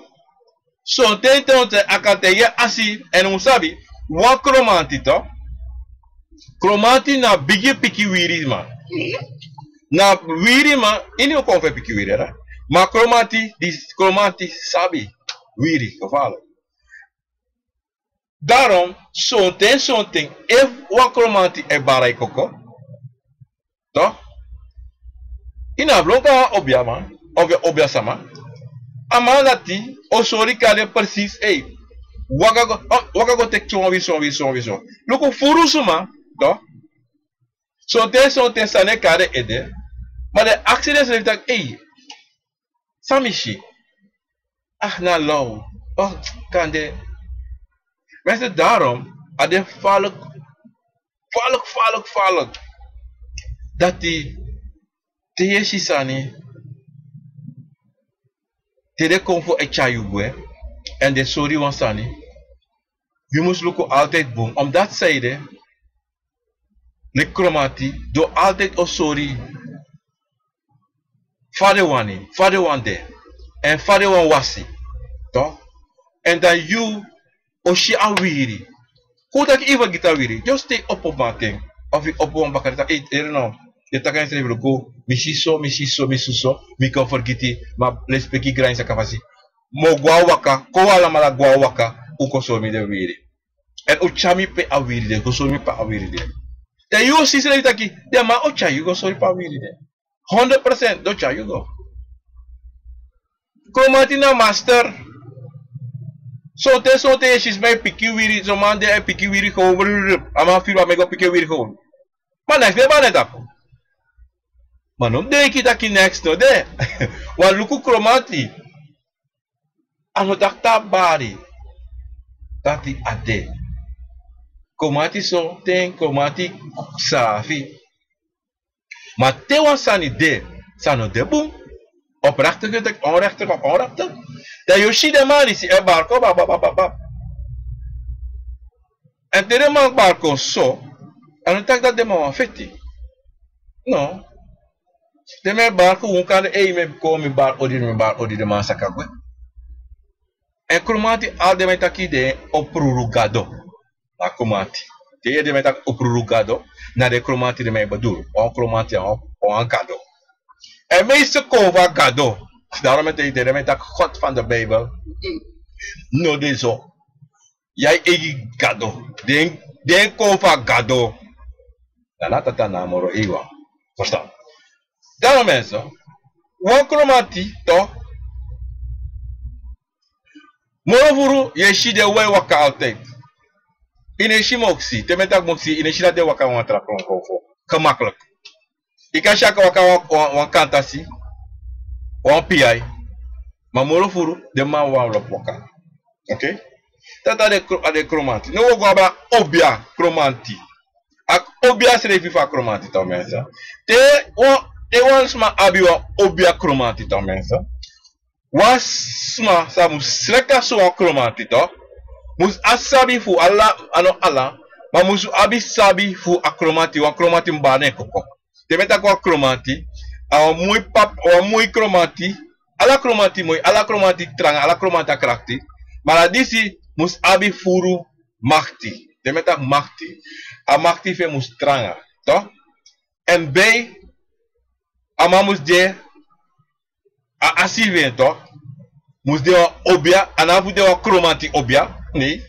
Sonten sonten a kan taigi yu a si, èn un sabi, wan kromanti, toch? Kromanti na bigi pikin wiriman. Na wiriman, ini un kon fu pikin wiri, hè? Ma kromanti, disi kromanti sabi wiri, gevaarlijk. Daarom, sonten sonten, efu wan kromanti e bari yu koko, toch? I no abi lon go na wan obia man, of wan obia sama. A man dati o sori kande precies, ei, waka go, oh, waka go teki wan winsi, wan winsi, wan winsi. Luku furu suma, toch? Sonten sonten sani e kon na den ede. Ma den aksi densrefi taki, ei, san mi si? Ah, na low. Oh, kande. Mensen, daarom, a de gevaarlijk, gevaarlijk, gevaarlijk, gevaarlijk. Dati, te yu e si sani, te den kon fu e tyari yu gwe, èn den sori wan sani, yu mus luku altijd bun. Omdat zij de, leki kromanti, den o altijd o sori fa den wani, fa den wani de, èn fa den wani wasi, toch? Èn dan yu o si a wiri. Kon taki yu e fergiti a wiri, just te yu opo mamanten, of yu opo wan bakadina, ei, ere no, yu e taki na yusrefi luku, mi si so, mi si so, mi si so, mi kon fergiti, ma lespeki gransa kaba si. Mi o go na waka, kon wi alamala go na waka, un kon sori mi den wiri. Èn un tyari mi pe a wiri de, go sori mi pe a wiri de. Dan yu o si srefi taki den man o tyari yu go sori pe a wiri de. Honderd procent den o tyari yu go. Kromanti na master. Sonten sonten yu e si sma e piki wiri, son man de e piki wiri gewoon, brrr, a man firi wan man e go piki wiri gewoon. Ma neks no e bari na en tapu. Ma no mus denki taki neks no de. Wan luku kromanti. A no taki te a bari, dati a de. Kromanti sonten, kromanti srafi. Ma te wan sani de san no de bun, oprechtelijk, onrechtelijk of onrechtelijk, dan yu o si den man disi e bari kon bab, bab, bab, bab. Èn te den man bari kon so, a no taki dati den man wani feti. No. Den man e bari kon, un kande, ei, mi e kon, mi bari odi, mi bari odi, den man saka gwe. Èn kromanti, ala den man e taki den e oproer Gado. Na kromanti. Te yu yere den man e taki oproer Gado, na den kromanti den man e bedoel. Wan kromanti, wan, wan gado. Èn meeste kon fu a Gado. Daarom mi e taigi yu, te den man e taki God van de Bijbel, no de so. Yu eigi Gado. Den, den kon fu a Gado. Dan na Tata na a moro eiwan. Verstaan? Daarom mensen, wan kromanti, toch? Moro furu, yu e si den e waka altijd. Yu no e si moksi, te mi e taki moksi, yu no e si dati den e waka wan tra kronkron fu. Gemakkelijk. Yu kan si a kan waka wan, wan, wan kantasi, wan piai. Ma moro furu, den man wan lobi waka. Oké? Dati a den kro-, a den kromanti. Now wi o go abra obia kromanti. A obia srefi fu a kromanti, toch mensen. Te wan, te wan sma abi wan obia kromanti, toch mensen. Wan sma san mus sreka so wan kromanti, toch, mus abi sabi fu ala, a no ala, ma mus abi sabi fu a kromanti, wan kromanti mus bari na en koko. Te mi e taki wan kromanti, a wan moi pap-, wan moi kromanti, ala kromanti moi, ala kromanti tranga, ala kromanti a krakti. Ma na disi mus abi furu makti. Te mi e taki makti, a makti fu en mus tranga, toch? Èn bij, a man mus de, a, a si fu en, toch, mus de wan obia, a no abi fu de wan kromanti obia, nee.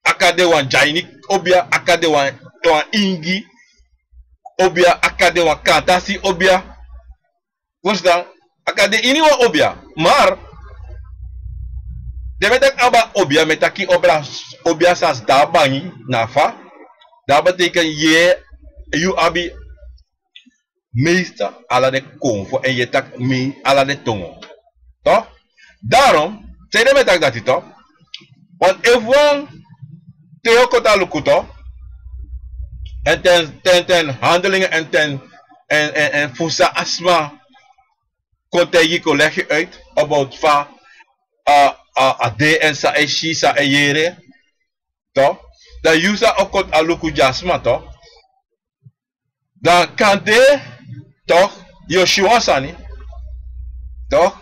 A kan de wan dyaini obia, a kan de wan, wan ingi obia, a kan de wan kantasi obia. Verstaan? A kan de ini wan obia. Maar den mi e taki abra obia, mi e taki obra, obia san a sidon a bangi na fa. Dan a betekent yu abi meester ala den konfo èn yu e taki mi ala den tongo. Toch? Daarom, sanede mi e taki dati toch? Want efu wan, te yu o koti a luku toch, èn ten, ten, ten handelingen èn ten, èn, èn, èn fu san a sma kon taigi, kon legi uit about fa a, a, a de èn san a e si, san a e yere, toch? Dan yu sa o koti a luku gi a sma toch? Dan kande, toch, yu o si wan sani, toch,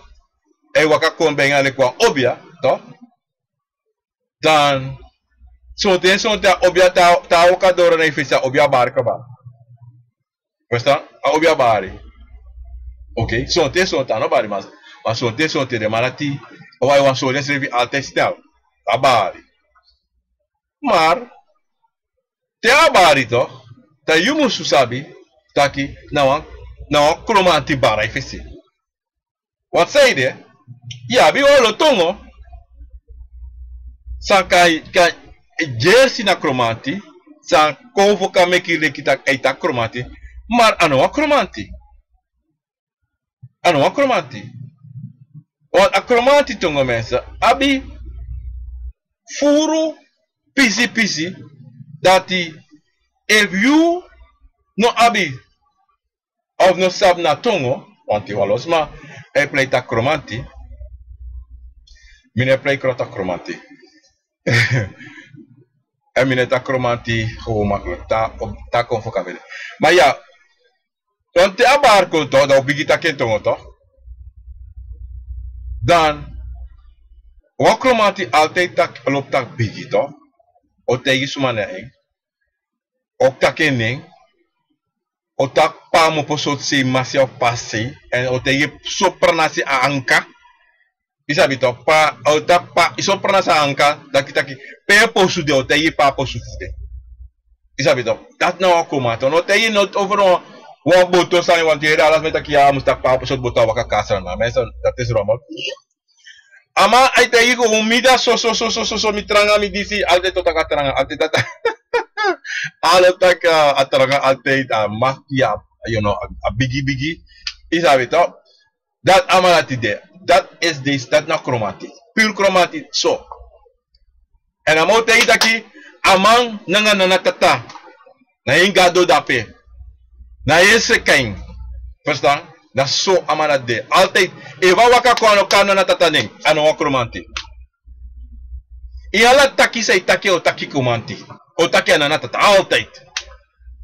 a e waka kon ben nanga leki wan obia, toch? Dan sonten, sonten a obia tan, tan a waka doro na yu fesi, a obia bari kaba. Verstaan? A obia bari. Oké, sonten, sonten a no bari, ma, ma sonten, sonten den man dati, a wai wan sori ensrefi altijd stel. A bari. Maar te a bari toch, dan yu musu sabi taki na wan, na wan kromanti bari a yu fesi. Want sanede, yu abi wan lo tongo san kan, kan gersi na kromanti, san konfo kan meki leki taki a e taki kromanti, maar a no wan kromanti. A no wan kromanti. Want a kromanti tongo, mensen, abi furu pisi pisi dati efu yu no abi of no sabi na tongo, want yu wan lo sma e prei taki kromanti, mi no e prei taki kromanti. Èn mi no e taki kromanti gewoon makkelijk. Taki, taki konfo kan meki. Maar ja, dan te a bari kon toch, dan u bigin taki en tongo toch. Dan wan kromanti altijd taki, lobi taki bigi toch. O taigi suma na en. O taki en nen. O taki pa a mu poti sortu sei, masi of pa sei. Èn o taigi so pranasi a anka. Yu sabi toch, pa, o taki pa, so pranasi a anka, taki taki pe posu de, o taigi pa posu fu de. Yu sabi toch, dati na wan kromanti. No taigi no over wan, wan boto sani, want yu yere ala sma e taki ya, a mus taki pa sortu boto a waka kon na Sranan. Mensen, dati is rommel. A man e taigi yu kon, mi de so so so so, mi tranga, mi disi, altijd o taki a tranga, altijd a tranga. Ala taki a tranga, altijd a makti, a, you know, a, a bigi bigi. Yu sabi toch. Dati a man dati de. Dati is deze, dati na kromanti. Pure kromanti, so. Èn a man o taigi yu taki a man nanga Nana Tata, na en Gado de ape. Na en srefi kan. Verstaan? Na so a man dati de. Altijd, efu a waka kon a no kari Nana Tata nen, a no wan kromanti. Ini ala taki san yu taki, o taki kromanti. O taki a Nana Tata, altijd.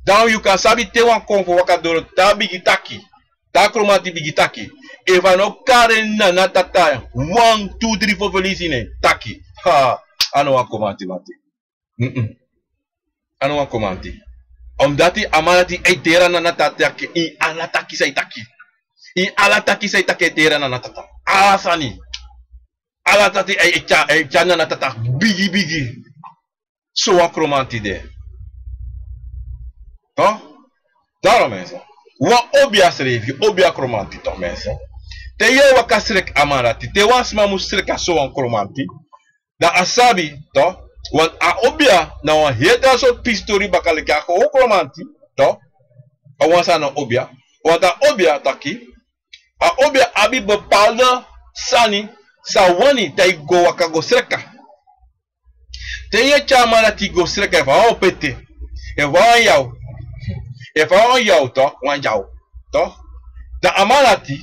Dan yu kan sabi te wan konfo waka doro, te a bigin taki, te a kromanti bigin taki, efu a no kari Nana Tata wan, tu, dri, fo, fo leisi ini en taki, ha, a no wan kromanti, manti. Mm-mm. A no wan kromanti. Omdati a man dati e teri a Nana Tata taki ini ala taki san yu taki. Ini ala taki san yu taki e teri a Nana Tata. Ala sani. Ala taki e, e tyari, e tyari Nana Tata bigi bigi. So wan kromanti de. Toch? Daarom, mensen. Wan obia srefi, obia kromanti toch, mensen. Te yu e waka sreki a man dati, te wan sma mus sreki a so wan kromanti, dan a sabi toch, want a obia na wan heri tra sortu pisitori baka leki a kon kromanti toch. A wan sani na obia. Want a obia taki, a obia abi bepaalde sani san a wani, dan yu go waka go sreki. Te yu e tyari a man dati go sreki, efu a wan opo ete, efu a wan yaw, efu a wan yaw toch, wan yaw toch, dan a man dati,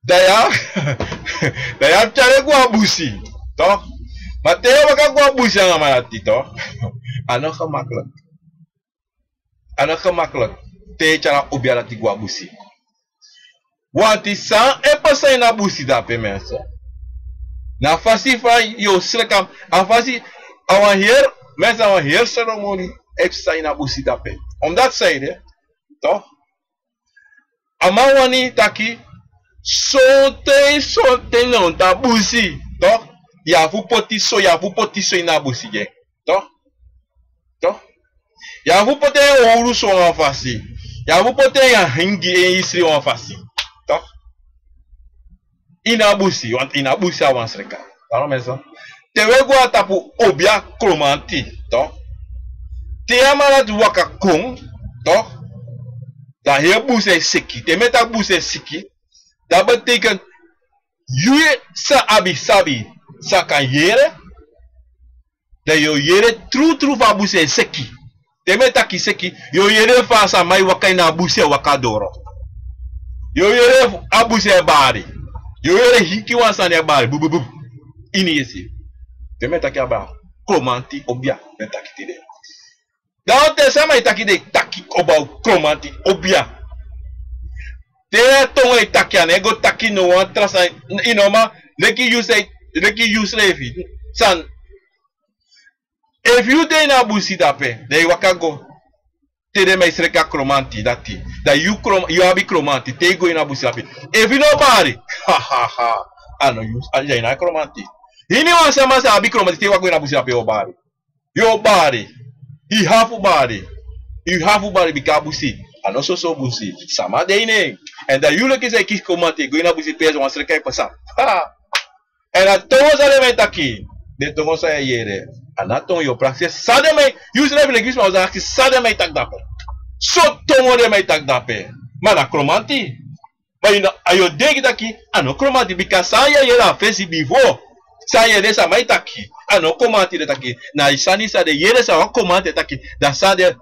dan yu, dan yu abi tyari en go a busi toch. Ma te yu e waka go a busi nanga a man dati toch, a no gemakkelijk. A no gemakkelijk te yu e tyari a obia dati go a busi. Want san e pasa ini a busi dape, mensen, na a fasi fa yu o sreki am, a fasi, a wan heri, mensen, a wan heri seremoni e pasa ini a busi dape. Omdati sanede toch, a man wani taki, sonten, sonten na omeni a busi toch, yu abi fu poti so, yu abi fu poti so ini a busi gi en toch. Toch? Yu abi fu poti en owru so wan fasi. Ya mu poti en ya hingi en isri wan fasi. Toch? Ini a busi, want ini a busi a wan sreka. Daarom mensen. Te we go a tapu obia kromanti, toch? Te a man dati waka kon, toch? Dan heri busi e siki. Te mi e taki busi e siki, dat betekent yu san abi sabi, san kan yere, dan yu o yere trutru fa a busi e siki. Te mi e taki siki, yu o yere fa a sama e waka ini a busi e waka doro. Yu o yere a busi e bari. Yu o yere hinki wan sani e bari. Bububu. Ini yesi. Te mi e taki abra kromanti obia, mi e taki tide. Dan te sama e taki, den e taki about kromanti obia. Te a tongo e taki, a no e go taki no wan tra sani, yu no man, leki yu srei-, leki yu srefi. San, efu yu de ini a busi dape, dan yu waka go. Te den man e sreka kromanti dati. Dan yu krom-, yu abi kromanti, te yu go ini a busi dape. Efu yu no bari, ha, ha, ha. A no yu, a, yu na kromanti. Ini wan sama san abi kromanti, te yu waka go ini a busi dape, yu o bari. Yu o bari. Yu hafu bari. Yu hafu bari bika a busi a no soso busi. Sama de ini en. Èn dan yu leki san e kisi kromanti, go ini a busi pe so wan sreka e pasa. Ha! Èn a tongo san den man e taki, den tongo san yu e yere, a no a tongo yu o prakseri. San den man e, yu srefi leki sma o sa aksi san den man e taki dape. So tongo den man e taki dape. Ma na kromanti. Ma yu no, a yu o denki taki a no kromanti, bika san yu e yere a fesi bifo, san yu e yere sama e taki, a no kromanti den taki. Na yu sani san den yere san wan kromanti e taki, dan san den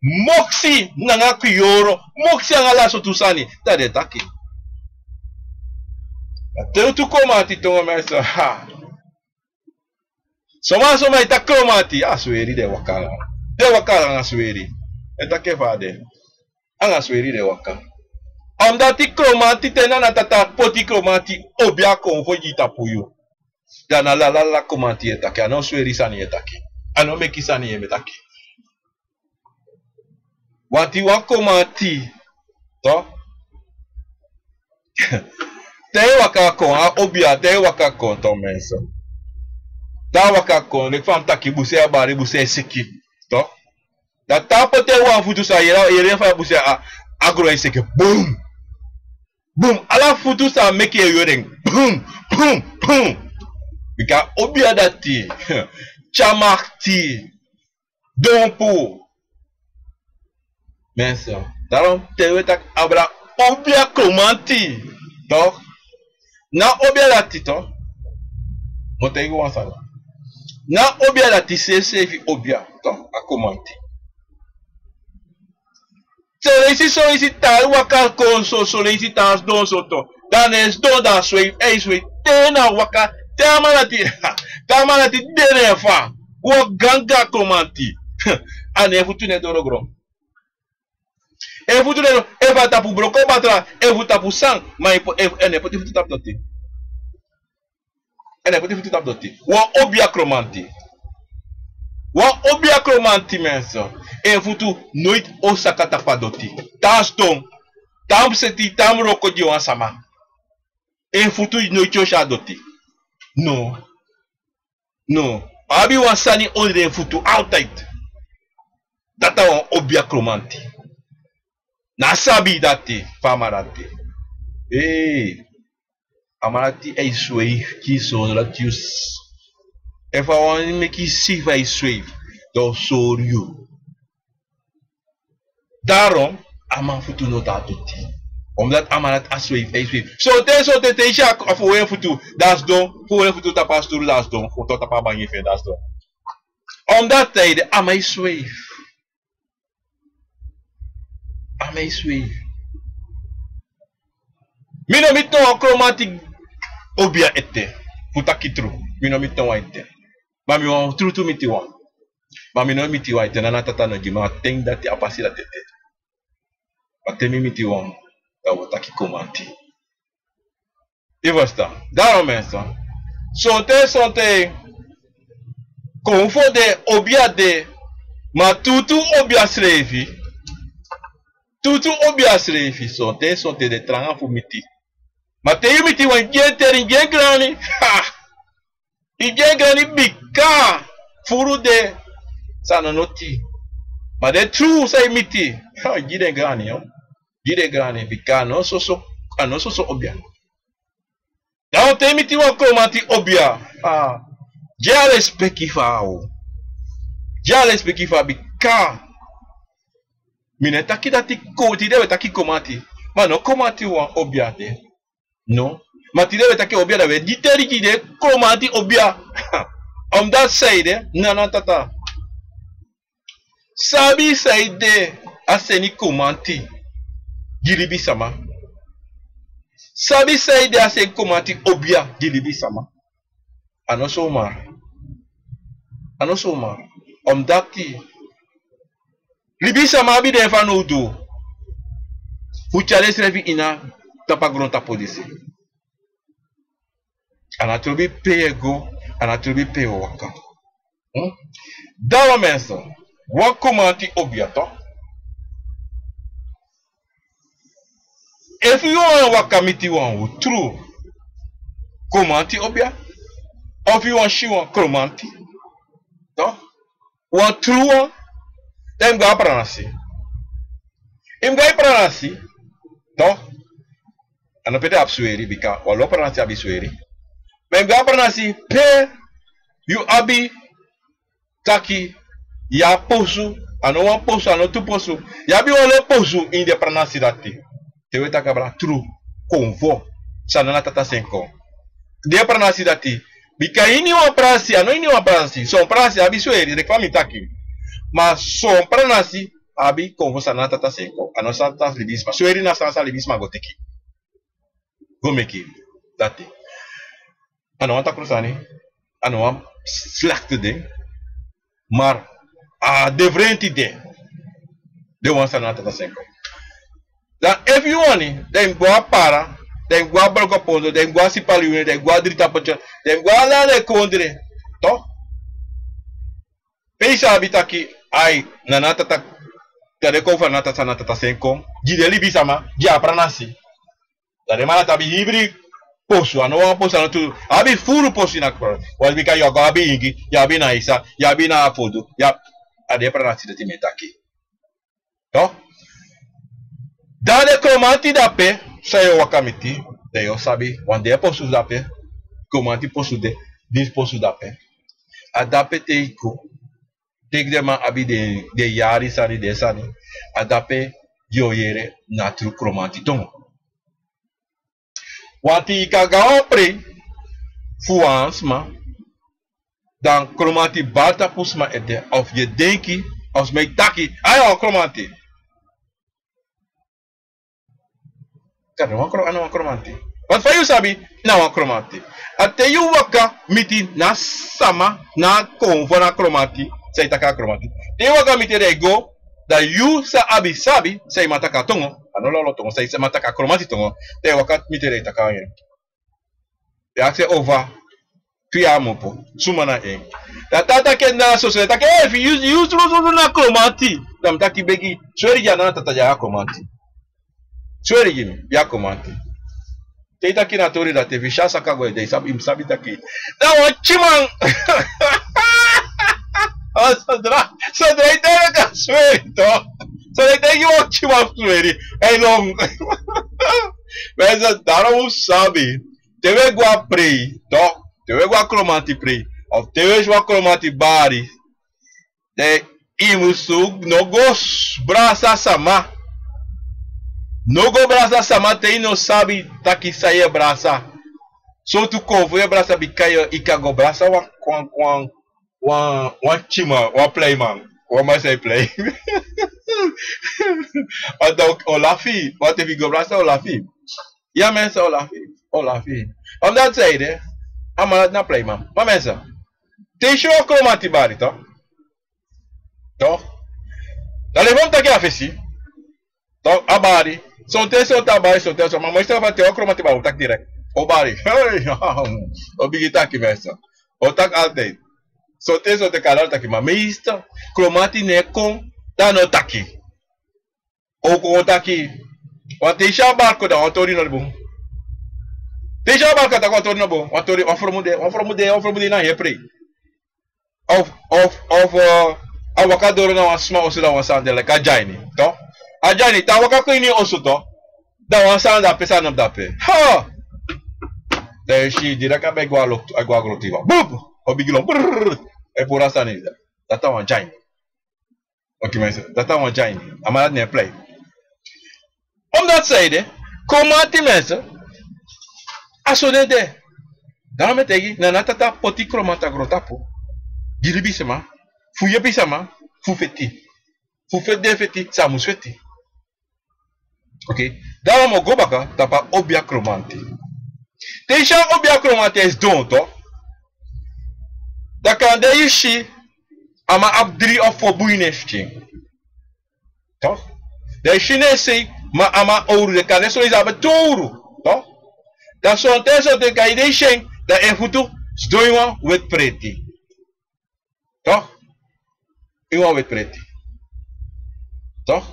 moksi nanga kwiyoro, moksi nanga ala sortu sani, dan den taki. Ma te yu tu kromanti tongo mensen, ha. Soma, soma e taki kromanti, a sweri den e waka nanga. Den e waka nanga sweri. E taki fa a de. Anga sweri den e waka. Omdat kromanti, te na a tata poti kromanti obia kon fu gi tapu yu, dan na lala kromanti yu e taki, a no sweri sani yu e taki. A no meki sani yu e taki. Wanti wan kromanti, toch? Te yu waka kon, a obia, te yu waka kon, toch mensen. Te a waka kon, leki fa mi taki, busi e bari, busi e siki, toch? Dan te a poti en wan futu, san yere, yere fa busi a, a gron e seke. Bum! Bum! Ala futu san meki e yere en. Bum! Bum! Bum! Bika obia dati. Tyari makti. Dompu. Mensen. Daarom te wi e taki abra obia kromanti. Toch? Na obia dati, toch? Mi o taigi wan sani. Na obia dati srefi, srefi obia, toch? A kromanti. Son leisi, son leisi te a waka kon so, son leisi te a sidon so, toch? Dan a no e sidon, dan a sweifi, a e sweifi. Te na waka, te a man dati, te a man dati de na en fa. Wan ganga kromanti. A no e futu no e doro gron. En futu no e, efu a tapu broko batra, efu tapu san, ma en po-, efu, en e poti futu tapu doti. En e poti futu tapu doti. Wan obia kromanti. Wan obia kromanti, mensen. En futu noiti o saka tapu a doti. Te a sidon, te a mus seti, te a mus wroko gi wan sama. En futu noiti o si a doti. No. No, a abi wan sani ondro en futu altijd. Dati a wan obia kromanti. Na sabi dati, fa a man dati. Ee, a man dati e sweifi, kisi so dati yu s-, efu a wani meki yu si fa a e sweifi, dan a o sori yu. Daarom, a man futu no tan a doti. Omdat a man dati a sweifi, a e sweifi. Sonten, sonten te yu si a fowen futu, dan a sidon, fowen futu tapu a sturu dan a sidon, foto tapu a bangi fu en dan a sidon. Omdat te yu de a man e sweifi. A man e sweifi. Mi no miti no wan kromanti obia ete. Fu taki tru. Mi no miti no wan ete. Ma mi wani trutu miti wan. Ma mi no miti wan ete, na a tata no gi mi a ten dati, a pasi dati ete. Ma te mi miti wan, dan wi o taki kromanti. Yu e ferstan? Daarom mensen. Sonten, sonten. Kon fu de obia de. Ma tutu obia srefi. Tutu obia srefi. Sonten, sonten den tranga fu miti. Ma te yu miti wan, gi en teri, gi en grani. Ha! Yu gi en grani bika furu de san no noti. Ma den tru san yu miti. Ha, gi den grani, yo. Gi den grani, bika a no soso, a no soso obia. Dan te i miti wan kromanti obia, a, gi a lespeki fu a o. Gi a lespeki fu a bika. Mi no e taki dati ko, tide we taki kromanti. Ma no kromanti wan obia de. No. Ma tide we taki obia, dan we dideli gi den kromanti obia. Omdat saide, Nana Tata sabi saide a seni kromanti gi libisama. Sabi saide a seni kromanti obia gi libisama. A no somar. A no somar. Omdat libisama abi den fanowdu fu tyari ensrefi ini a tapu a grontapu disi. A no trobi pe yu e go, a no trobi pe yu o waka. Hmm? Dan wan menso, wan kromanti obia, toch. Efu yu wani waka miti wan tru kromanti obia, efu yu wani si wan kromanti, toch, wan tru wan, dan yu mus go a pranasi. Yu mus go a pranasi, toch. A no pe den abi sweri, bika wan lo pranasi abi sweri. Ma yu mus go a pranasi pe yu abi taki yu abi posu, a no wan posu, a no tu posu. Yu abi wan lo posu ini den pranasi dati. Te we taki abra tru, konfo san Nana Tata seni kon. Den pranasi dati. Bika ini wan pranasi, a no ini wan pranasi. Son pranasi abi sweri, leki fa mi taki. Ma son pranasi abi konfo san Nana Tata seni kon. A no san Tata libisma. Sweri na san, san libisma go teki. Go meki dati. A no wan takru sani, a no wan slakti ding. Ma a de frenti de. Den wan san Nana Tata seni kon. Dan efu yu wani, dan yu mus go a Para, dan yu mus go a Brokopondo, dan yu mus go a Sipaliwini, dan yu mus go a Dritapotyo, dan yu mus go a ala den kondre. Toch? Pe yu sabi taki, ai, Nana Tata, dan den kon fu Nana Tata, Nana Tata seni kon gi den libisama, gi a pranasi. Dan den man dati abi hibri posu, a no wan posu, a no tu, abi furu posu ini a kromanti. Wan bika yu o go abi Ingi, yu abi na Isa, yu abi na Afodu, yu abi, a den pranasi dati mi e taki. Toch? Dan den kromanti dape, san yu o waka miti, dan yu o sabi, wan den posu dape, kromanti posu de, disi posu dape. A dape te yu go, te den man abi den, den yari sani, den sani, a dape yu o yere na tru kromanti tongo. Wanti yu kan go a wan prei fu wan sma, dan kromanti bari tapu sma ede, of yu e denki, of sma e taki, a yu a wan kromanti. Kan na wan kro-, a na wan kromanti. Want fa yu sabi, na wan kromanti. A te yu waka miti na sama, na konfo na kromanti, san yu taki a kromanti. Te yu waka miti en dan yu go, dan yu sa abi sabi, san yu man taki a tongo, a no lolo tongo, san yu man taki a kromanti tongo, te yu waka miti en dan yu taki anga en. Yu aksi en over, tu yari a mu opo, suma na en. Dan a taki en na soso, a taki, eh, efu yu, yu suma, suma na kromanti. Dan mi taki begi, sweri gi a Nana Tata yu a kromanti. Sweri gi mi, yu a kromanti. Te yu taki na tori dati, efu yu si a saka go ede, yu sabi, yu sabi taki. Na wan tyiman. Sodra, sodra yu taki a sweri, toch. Sodra yu taki wan tyiman sweri. Ei, long. Mensen, daarom sabi. Te we go a prei, toch? Te we go a kromanti prei, of te we si wan kromanti bari, dan yu musu no go s-, brasa sama. No go brasa sama te yu no sabi taki san yu e brasa. Sortu konfo yu e brasa, bika yu, yu kan go brasa wan, wan, wan, wan, wan tyiman, wan pleiman, wan man san e plei. Want dan o lafu, want efu yu go brasa o lafu. Ya, mensen, o lafu, o lafu. Omdat zij de, a man dati na pleiman. Ma mensen, te yu si wan kromanti bari, toch? Toch? Dan leki fa mi taki a fesi. Toch, a bari. Sonten, sonten a bari, sonten, sonten. Ma meestal fa te wan kromanti bari, o taki direct. O bari. Hey, o bigin taki, mensen. O taki altijd. Sonten, sonten kan a taki, ma meestal kromanti no e kon, dan a no taki. O kon taki, want te yu si a bari kon, dan wan tori no de bun. Te yu si a bari kon, a taki wan tori no bun. Wan tori, wan fromu de, wan fromu de, wan fromu de na yu e prei. Of, of, of, eh, a waka doro na wan sma oso, dan wan sani de leki a dyani, toch? A dyaini, te a waka kon ini en osu tu, da wan sani dape, sani no dape. Ha! Da yu si, direct a ben e go a loktu, a go a grotiba. Bup! O bigi lon, brrr! E puru a sani. Dati a wan dyaini. Oké, mensen, dati a wan dyaini. A man dati no e plei. Omdat zij de, kromanti mensen, a so den de. Daarom mi e taigi, na a Tata poti kromanti a grontapu. Gi libisma, fu yepi sama, fu feti. Fu feti den feti, san a mus feti. Oké, daarom mi o go baka tapu a obia kromanti. Te yu si a obia kromanti e sidon tu, da kande yu si a man abi dri of fo bun ini en skin. Toch? Da yu si na en sei, ma a man owru de, kande son leisi a abi tu owru. Toch? Da sonten sonten kan yu de e si en, da en futu sidon ini wan weti preti. Toch? Ini wan weti preti. Toch?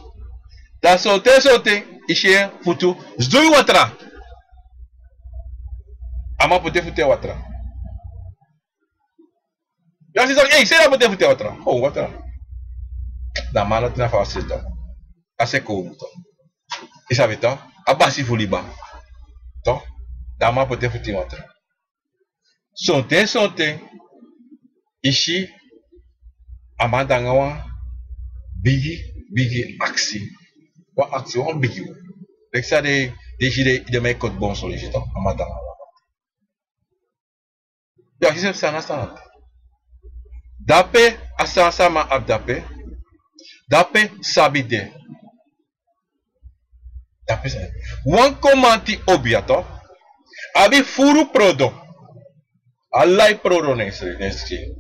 Da sonten sonten yu si en futu sidon ini watra. A man poti en futu ini watra. Yu e si taki, ei, san yu e poti en futu ini watra? O, watra. Da a man dati na fu a sisa. A sisa kownu tu. Yu sabi tu, a basi fu liba. Tu. Da a man poti en futu ini watra. Sonten sonten yu si a man de nanga wan bigi, bigi aksi. Wan aksi, wan bigi wan. Leki san den, den si den, den man e koti bon so, yu si tu, a man de nanga wan. Ya, yu si san na san. Dape a sani san a man abi dape. Dape sabi de. Dape sabi. Wan kromanti obia tu. Abi furu prodo. Ala prodo na en skin.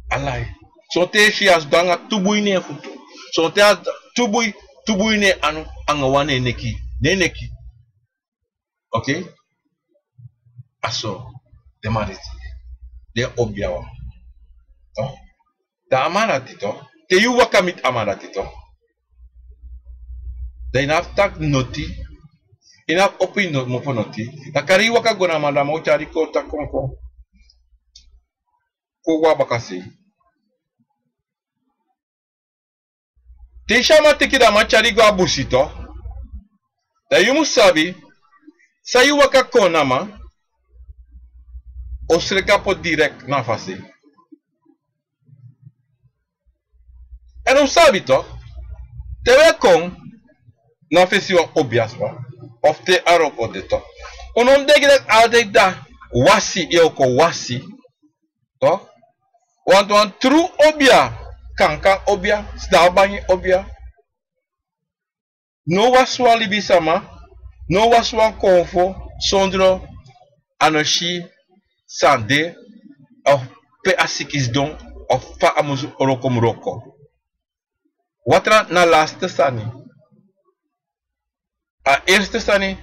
Ala. Sonten yu si a sidon nanga tu bun ini en futu. Sonten a tu bun, tu bun ini en anu, nanga wan na en neki. Na en neki. Oké? A so den man disi, den obia wan. To. Da a man dati tu, te yu waka miti a man dati tu, da yu no abi taki noti, yu no abi opo yu no-, mofo noti. Da kari yu waka go na a man, da a man o tyari kon taki kon kon. Kon go a bakasei. Te yu si a man teki, da a man tyari go a busi tu. Da yu mus sabi, san yu waka kon na a man, o sreka poti direct na a fasi. Èn un sabi tu, te un e kon na fesi wan obiasma, of te a wroko de tu, un no mus denki taki altijd da wasi, yu o kon wasi. To? Want wan tru obia, kankan obia, sda bangi obia, no wasi wan libisama, no wasi wan konfo, sondro a no si san de, of pe a siki sidon, of fa a mus wroko, mus wroko. Watra na laste sani. A eerste sani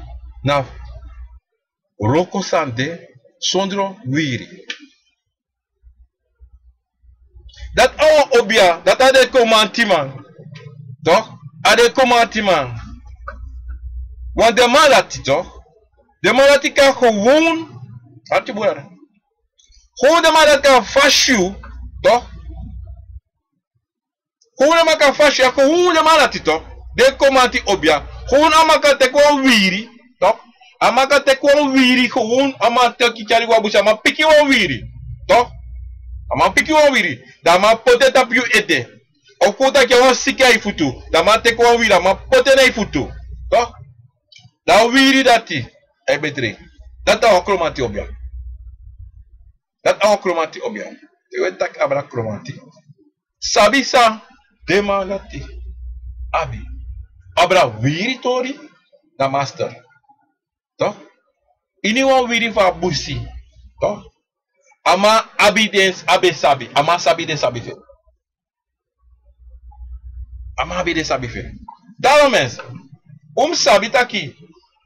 na wroko san de sondro wiri. Dati a wan obia, dati a den kromantiman. Toch? A den kromantiman. Want den man dati toch? Den man dati kan gewoon, arki bun. Gewoon den man dati kan fasi yu, toch? Gewoon a man kan fasi yu, gewoon den man dati toch? Den kromanti obia. Gewoon a man kan teki wan wiri, toch? A man kan teki wan wiri, gewoon a man teki tyari go a busi, a man piki wan wiri, toch? A man piki wan wiri, da a man poti en tapu yu ede. Of kon taki yu abi wan siki a yu futu, da a man teki wan wiri, a man poti en na yu futu, toch? Da a wiri dati, a e betri. Dati a wan kromanti obia. Dati a wan kromanti obia. Te wi e taki abra kromanti, sabi san den man dati abi. Abra wiri tori na master. Toch? Ini wan wiri fu a busi. Toch? A man abi den, a be sabi. A man sabi den sabi fu en. A man abi den sabi fu en. Daarom mensen, un mus sabi taki,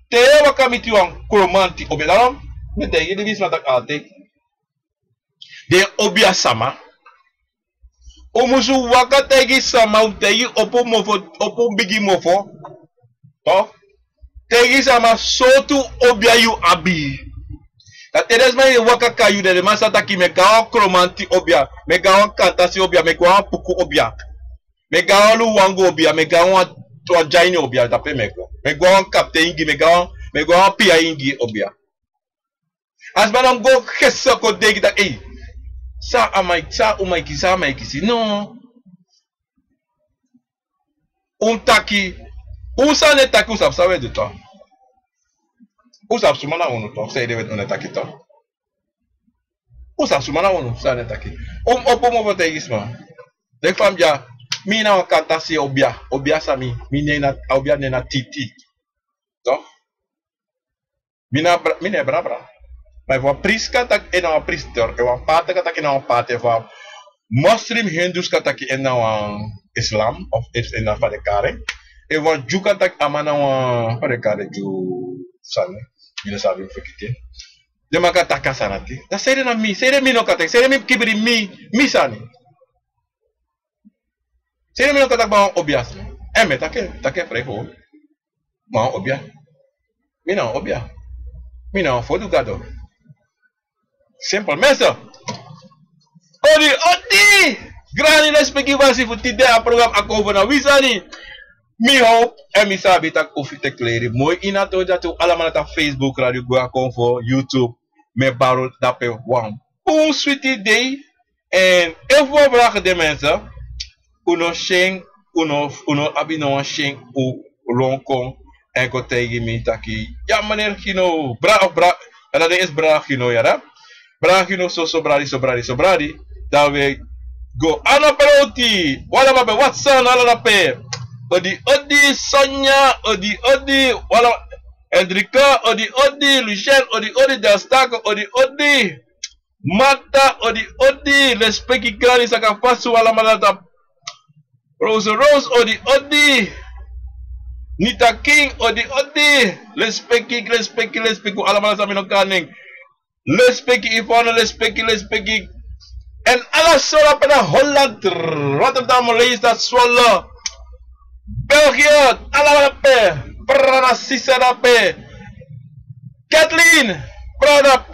te yu e waka miti wan kromanti obia, daarom mi e taigi den libisma taki altijd, den obia sama, un musu waka taigi sama, un taigi opo mofo, opo bigi mofo, toch? Taigi sama sortu obia yu abi. Da te den sma e waka kon na yu, den man sa taki mi e go na wan kromanti obia, mi e go na wan kantasi obia, mi e go na wan puku obia, mi e go na wan luwangu obia, mi e go na wan wan dyaini obia, dape mi e go. Mi e go a wan kapten ingi, mi e go a wan, mi e go a wan pia ingi obia. A sma no mus go gesi kon denki taki, ei, san a man e, san a uman e kisi, san a man e kisi. No. Un taki, un sani e taki, un sabi san un e du tu. Un sabi suma na unu tu, san ede un e taki tu. Un sabi suma na unu, san un e taki. Un mus opo mofo taigi sma. Leki fa mi dya, mi na wan kantasi obia, obia san mi, mi nen na, a obia nen na Titi. Toch? Mi na bra-, mi na brabra. Ma efu wan prins kan taki en na wan prins, efu wan pater kan taki en na wan pater, efu wan moslim, hindus kan taki en na wan islam, of en na fa den kari en. Efu wan Dyu kan taki a man na wan, fa den kari en, Dyu sani, mi no sabi, mi fekiti en. Den man kan taki a sani dati. Dan sanede na mi, sanede mi no kan taki, sanede mi kibri mi, mi sani. Sanede mi no kan taki baka wan obia sani. En mi e taki, taki en frei fu. Ma wan obia. Mi na wan obia. Mi na wan fodu gado. Simpel. Mensen. Odi, odi. Grani, lespeki fasi fu tide a program Akomfo na wi sani. Mi hoop en mi sabi taki un fiteki leri moi ini a tori dati un alamala tapu Facebook Radio Gwe Akomfo, YouTube. Mi e bari un dape wan bun switi dei. En efu wan vraag de mensen, un no syen, un no, un no abi no wan syen, un lon kon en kon taigi mi taki, ya meneer Gino, bra of bra, en dat is bra Gino, ya da. Bra Gino, so, so bradi, so bradi, so bradi. Dan we go. Ana Peloti, wala mape, Watson, ala dape. Odi, odi, Sonia, odi, odi, wala, Hendrika, odi, odi, Lucien, odi, odi, Dastako, odi, odi. Marta, odi, odi, lespeki grani saka fasi un alamala tapu. Rose, Rose, odi, odi. Nita King, odi, odi. Lespeki, lespeki, lespeki un alamala san mi no kan nen. Lespeki Yvonne, lespeki, lespeki. En ala sora pe na Holland, Rotterdam, Lelystad, Zwolle. België, ala dape, brada Sisa dape. Kathleen, brada,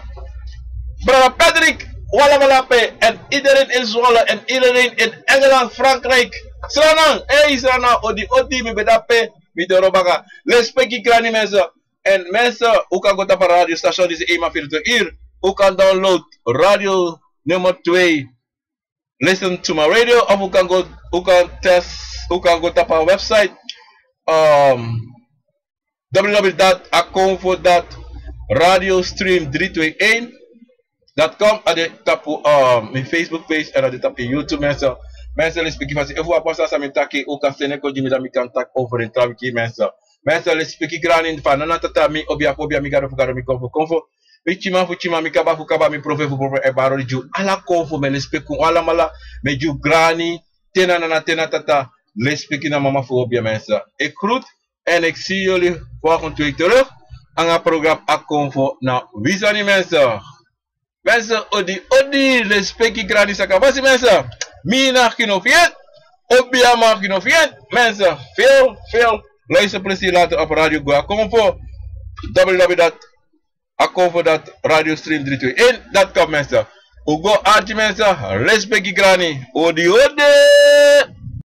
brada Patrick, wala wala pe. En iedereen in Zwolle en iedereen in Engeland, Frankrijk. Sranan, hey Sranan, odi odi, mi ben dape, mi doro baka. Lespeki grani mensen. En mensen, un kan go tapu a radiostation disi eenmaal vierentwintig uur. Un kan download radio nummer twee. Listen to my radio, of un kan go, un kan test, un kan go tapu a website, um, w w w dot akomfo dot radiostream drie twee een dot com, a de tapu, um, mi Facebook page, en a de tapu YouTube, mensen. Mensen, lespeki fasi, efu wan pasa san mi taki, un kan seni kon gi mi, dan mi kan taki over en trawan pikin, mensen. Mensen, lespeki grani, fa nana tata, mi obia fu obia, mi gado fu gado, mi konfo fu konfo. Mi tyiman fu tyiman, mi kaba fu kaba, mi profeti fu profeti, e bari odi gi un ala konfo, mi e lespeki un alamala, mi e gi un grani, te na nana, te na tata, lespeki na mama fu obia, mensen. Ik groet en ik zie jullie volgende week terug. Nanga program Akomfo na wi sani, mensen. Mensen, odi odi, lespeki grani saka fasi, mensen. Mi na Gino Fiet, obia man Gino Fiet, mensen. Veel, veel luisterplezier later op Radio Gwe Akomfo. W W W dot akomfo dot radiostream drie twee een dot com, mensen. Un go arki, mensen. Lespeki grani. Odi odi.